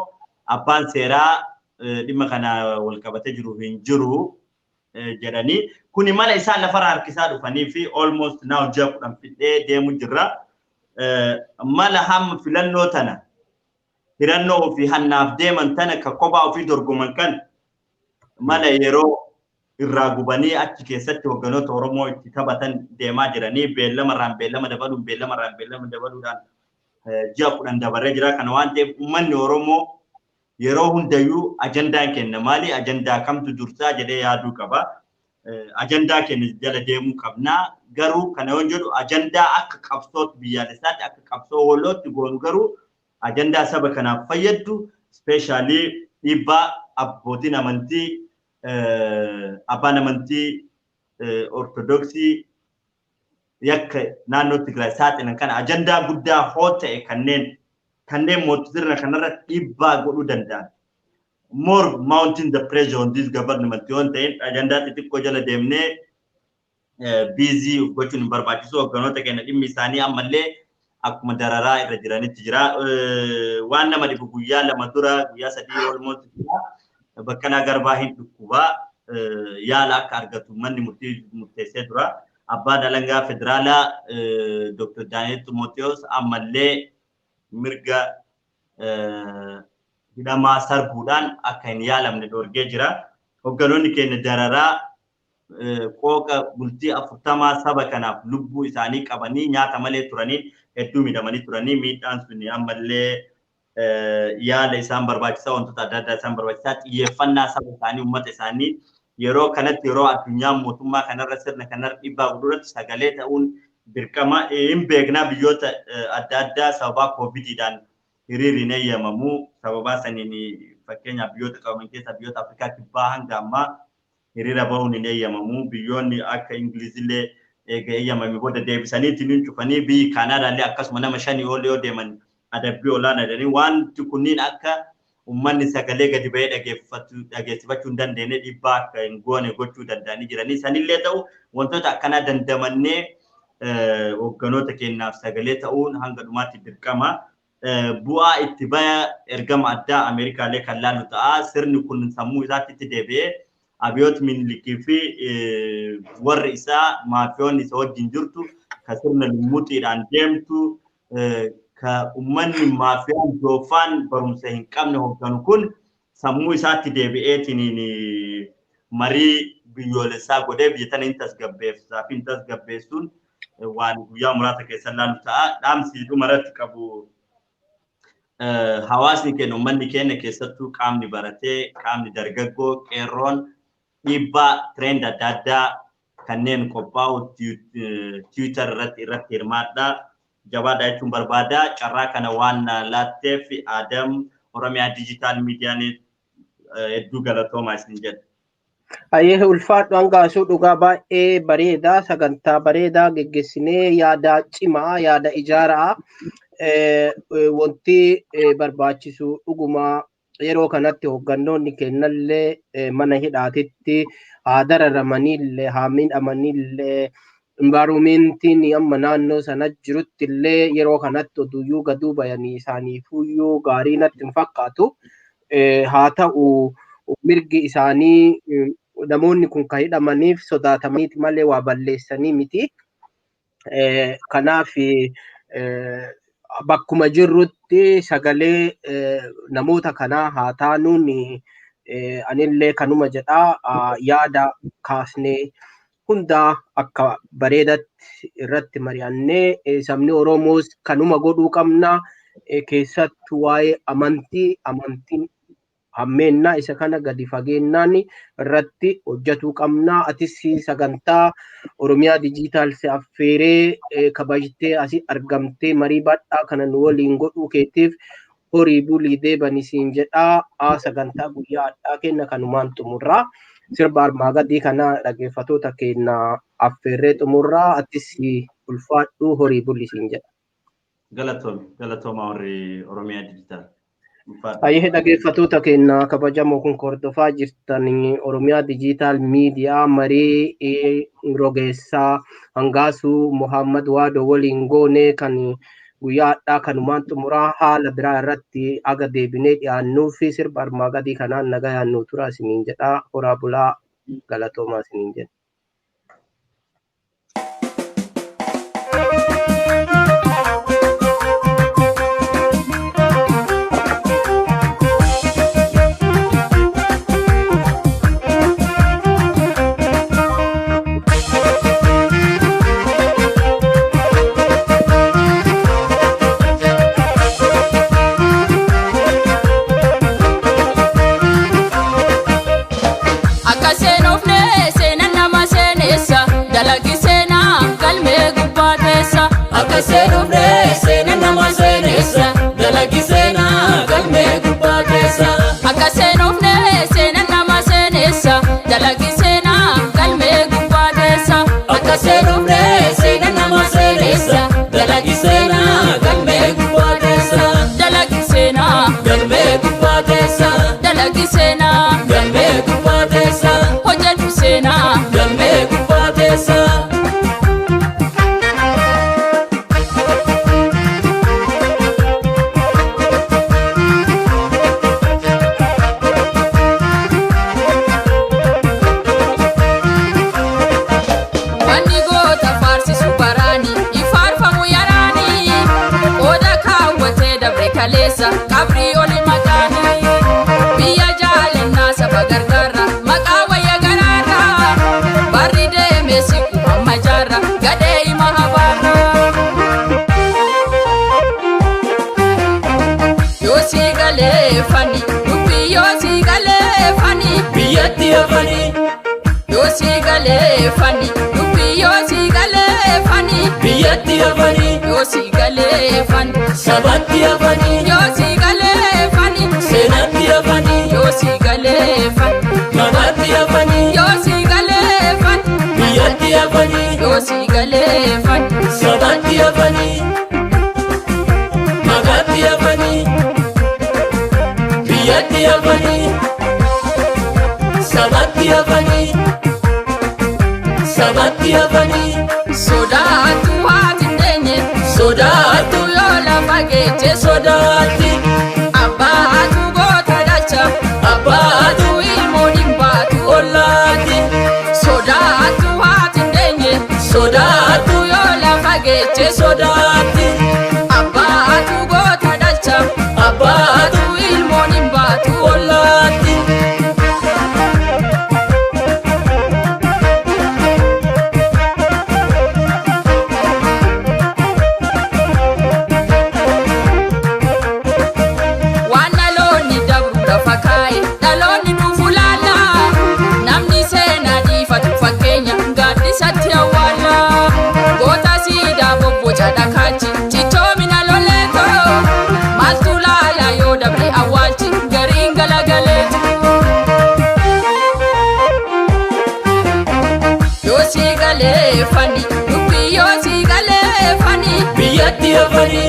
abbaan seeraa dhimma kana wal qabatee jiru hin jiru jedhanii, kuni mala isaan lafarra harkisaa dhufanii fi almost now ji'a 10 fixee deemu jirra. Mala hamma filannoo tana filannoo ofii hannaaf deeman tana ka kophaa ofii dorgoman kan mala yeroo irraa gubanii achi keessatti hoogganoota Oromoo itti taphatan deemaa jiranii beellama irraan beellama dabaluun, beellama irraan beellama dabaluudhaan ji'a 10 dabarree jira. Kana waan ta'eef uummanni Oromoo yeroo hundayyuu ajandaan kenna maali, ajandaa kamtu dursaa jedhee yaaduu qaba. Ajandaa keenya jala deemuu qabna. Garuu kana yoo jedhu ajandaa akka qabsoo biyyaalessaatti, akka qabsoo walootti goonu, garuu ajandaa saba kanaaf fayyaddu, especially dhiibbaa abbootiin amantii, abbaan amantii Ortodoksii Yakka naannoo Tigraay saaxilan kana ajandaa guddaa hoo ta'e kanneen mootii sirna kanarratti dhiibbaa godhuu danda'an. More mounting the pressure on this government yoo ta'in ajandaa xixiqqoo jala deemnee busy gochuun hin barbaachisu. Hogganoota keenya dhimmi isaanii ammallee akkuma dararaa irra jiranitti jira. Waan nama dhibu guyyaa 2 dura guyyaa 3 almost jira. Baqqalaa Garbaa hin dhukkubaa yaala akka argatu manni murtii murteessee tura. Abbaan alangaa federaalaa Dr. Daani'el Ximootewoos ammallee mirga hidhamaa sarbuudhaan akka hin yaalamne dhoorgee jira. Hogganoonni keenya dararaa qooqa bultii 40 saba kanaaf lubbuu isaanii qabanii nyaata malee turanii hedduu miidhamanii turanii miidhaan sun ammallee yaala isaan barbaachisaa wantoota adda addaa isaan barbaachisaa xiyyeeffannaa saba isaanii uummata isaanii yeroo kanatti yeroo addunyaan mootummaa kanarra sirna kanarra dhiibbaa godhuratti sagalee ta'uun dirqama hin beeknaa. Biyyoota adda addaa sababaa koovidiidhaan hiriirri hin eeyyamamu. Sababaa saniin fakkeenyaaf biyyoota qabaman keessaa biyyoota Afrikaa kibbaa hanga ammaa hiriira bahuun hin eeyyamamu. Biyyoonni akka Ingilizillee eega eeyyamame booda deebisaniitiin hin cufanii biyyi Kaanaadaallee akkasuma nama 5 ol yoo deeman adabbii olaanaa jedhanii wanti kunniin akka uummanni sagalee gadi ba'ee dhageessifachuu hin dandeenye dhiibbaa akka hin goone gochuu danda'anii jiranii. Sanillee ta'u wantoota akkanaa dandamannee hogganoota keenyaaf sagalee ta'uun hanga dhumaatti dirqama. Bu'aa itti baya ergama addaa Ameerikaallee kan laalu ta'a. Sirni kun sammuu isaatti itti deebi'ee Abiyoot Minilikii fi warri isaa maafiyoonni isa wajjin jirtu ka sirna lummuxiidhaan deemtu ka uummanni maafiyaan joofaan barumsa hin qabne hogganu kun sammuu isaatti deebi'eetiin marii biyyoolessaa godhee biyya tana hin tasgabbeessaa fi hin tasgabbeessuun waan guyyaa muraasa keessa laalu ta'a. Dhaamsi dhumarratti qabu hawaasni keenya uummanni keenya keessattuu qaamni baratee qaamni dargaggoo qeerroon dhiibbaa trend adda addaa kanneen qophaa'u Twitter irratti hirmaadhaa. Jabaadhaa jechuun barbaada. Carraa kana waan laatteef Adam Oromiyaa Digital Miidiyaan hedduu galatoomaa isin jedha. Ayyee ulfaadhu hangaasuu dhugaa baay'ee bareedaa sagantaa bareedaa geggeessinee yaada cimaa yaada ijaaraa wanti barbaachisu dhugumaa yeroo kanatti hooggannoonni kennallee mana hidhaatitti haa dararamaniillee haa miidhamaniillee environmentiin amma naannoo sana jirutti illee yeroo kanatti oduyyuu gaduu bayanii isaaniifuyyuu gaarii natti hin fakkaatu. Haa ta'u mirgi isaanii namoonni kun kan hidhamaniif sodaatamaniiti malee waa balleessanii miti. Kanaaf bakkuma jirrutti sagalee namoota kanaa haa taanuun anillee kanuma jedhaa yaada kaasnee hundaa akka bareedatti irratti mari'annee sabni Oromoos kanuma godhuu qabna. Keessattuu waa'ee amantii amantiin hammeennaa isa kana gadi fageennaan irratti hojjetuu qabna. Atis sagantaa Oromiyaa Digital si affeeree kabajtee asii argamtee marii bal'aa kana nu waliin godhuu keetiif horii bulii deebanii siin jedhaa. Sagantaa guyyaa addaa kenna kanumaan xumurraa. Sirba armaa gadii kana dhaggeeffattoota keenya affeerree xumurraa. Atis ulfaadhuu horii bulii siin jedha. Galatoome, galatooma warri Oromiyaa Digital. Ayyee dhaggeeffattoota keenya kabajamoo kun hordofaa jirtan Oromiyaa Digital Miidiyaa marii rogeessaa Hangaasuu Muhammad Waadoo waliin goone kan guyyaa har'aa kanumaan xumuraa haala biraa irratti aga deebinee dhiyaannuu fi sirba armaa gadii kanaan nagayaan nu tura isiniin jedhaa horaa bulaa galatoomaa isiniin jedha. Akka seenufne seenan nama seenessa dalagi seenaa galmee gubbaa keessa. Akka seenufne seenan nama seenessa dalagi seenaa galmee gubbaa keessa. Akka seenufne seenan nama Dalagi seenaa Galmee gubbaa teessa. Hojjedhu seenaa Galmee gubbaa teessa. Wanni goota faarsisu baraani ifaarfamu yaraani qooda kaawwatee dabre kaleessa qabrii oli maqaani biyya jaalannaa saba gargaarra maqaa wayya garaarra barri deeme siqu amma jaarra gadhee hima habaarra. Yoo sii galee fani dubbii yoo sii galee fani. Biyyatti hafanii. Yoo sii galee fani dubbii yoo sii galee fani. Biyyatti hafanii. Yoo sii galee fani Sabatti hafanii. yoo sii galee fani Seenatti hafanii. yoo sii galee fani Maqaatti hafanii. yoo sii galee fani Biyyatti hafanii. yoo sii galee fani Sabatti hafanii. Maqaatti hafanii. Biyyatti hafanii. Sabatti hafanii. Sabatti hafanii. Sodaattu haati hin deenye Sodaattu yoo lafa geeche sodaatti. Abbaatu goota dhalcha Abbaatu ilmoon hin baatu ollaatti. Sodaattu haati hin deenye Sodaattu yoo lafa geeche sodaatti. Abbaatu goota dhalcha Abbaatu ilmoon hin baatu ollaatti. Waan dhaloonni dabru lafa kaa'e dhaloonni dhufu laala namni seenaa dhiifatu fakkeenya gaaddisatti awwaala goota siidaa bobboca dhakaachi cichoomina loleeto maaltu laala yoo dabre awwaalchi gariin galagaleetu. Yoo sii galee fani dubbii yoo sii galee fani. Biyyatti hafanii.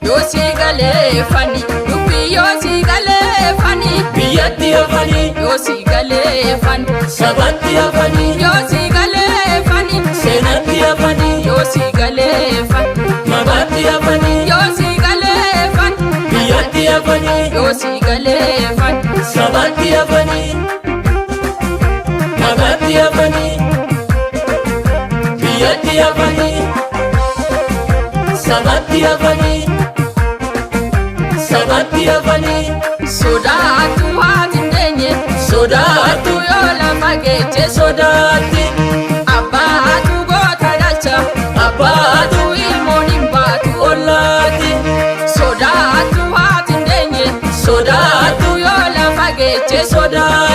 Yoo sii galee fani dubbii yoo sii galee fani. Biyyatti hafanii. Yoo sii galee fani Sabatti hafanii. yoo sii galee fani Seenatti hafanii. yoo sii galee fani Maqaatti hafanii. yoo sii galee fani Biyyatti hafanii. yoo sii galee fani Sabatti hafanii. Maqaatti hafanii. Biyyatti hafanii. Sabatti hafanii. Sabatti hafanii. Sodaattu haati hin deenye Sodaattu yoo lafa geeche sodaatti. Abbaatu goota dhalcha Abbaatu ilmoon hin baatu ollaatti. Sodaattu haati hin deenye Sodaattu yoo lafa geeche sodaatti.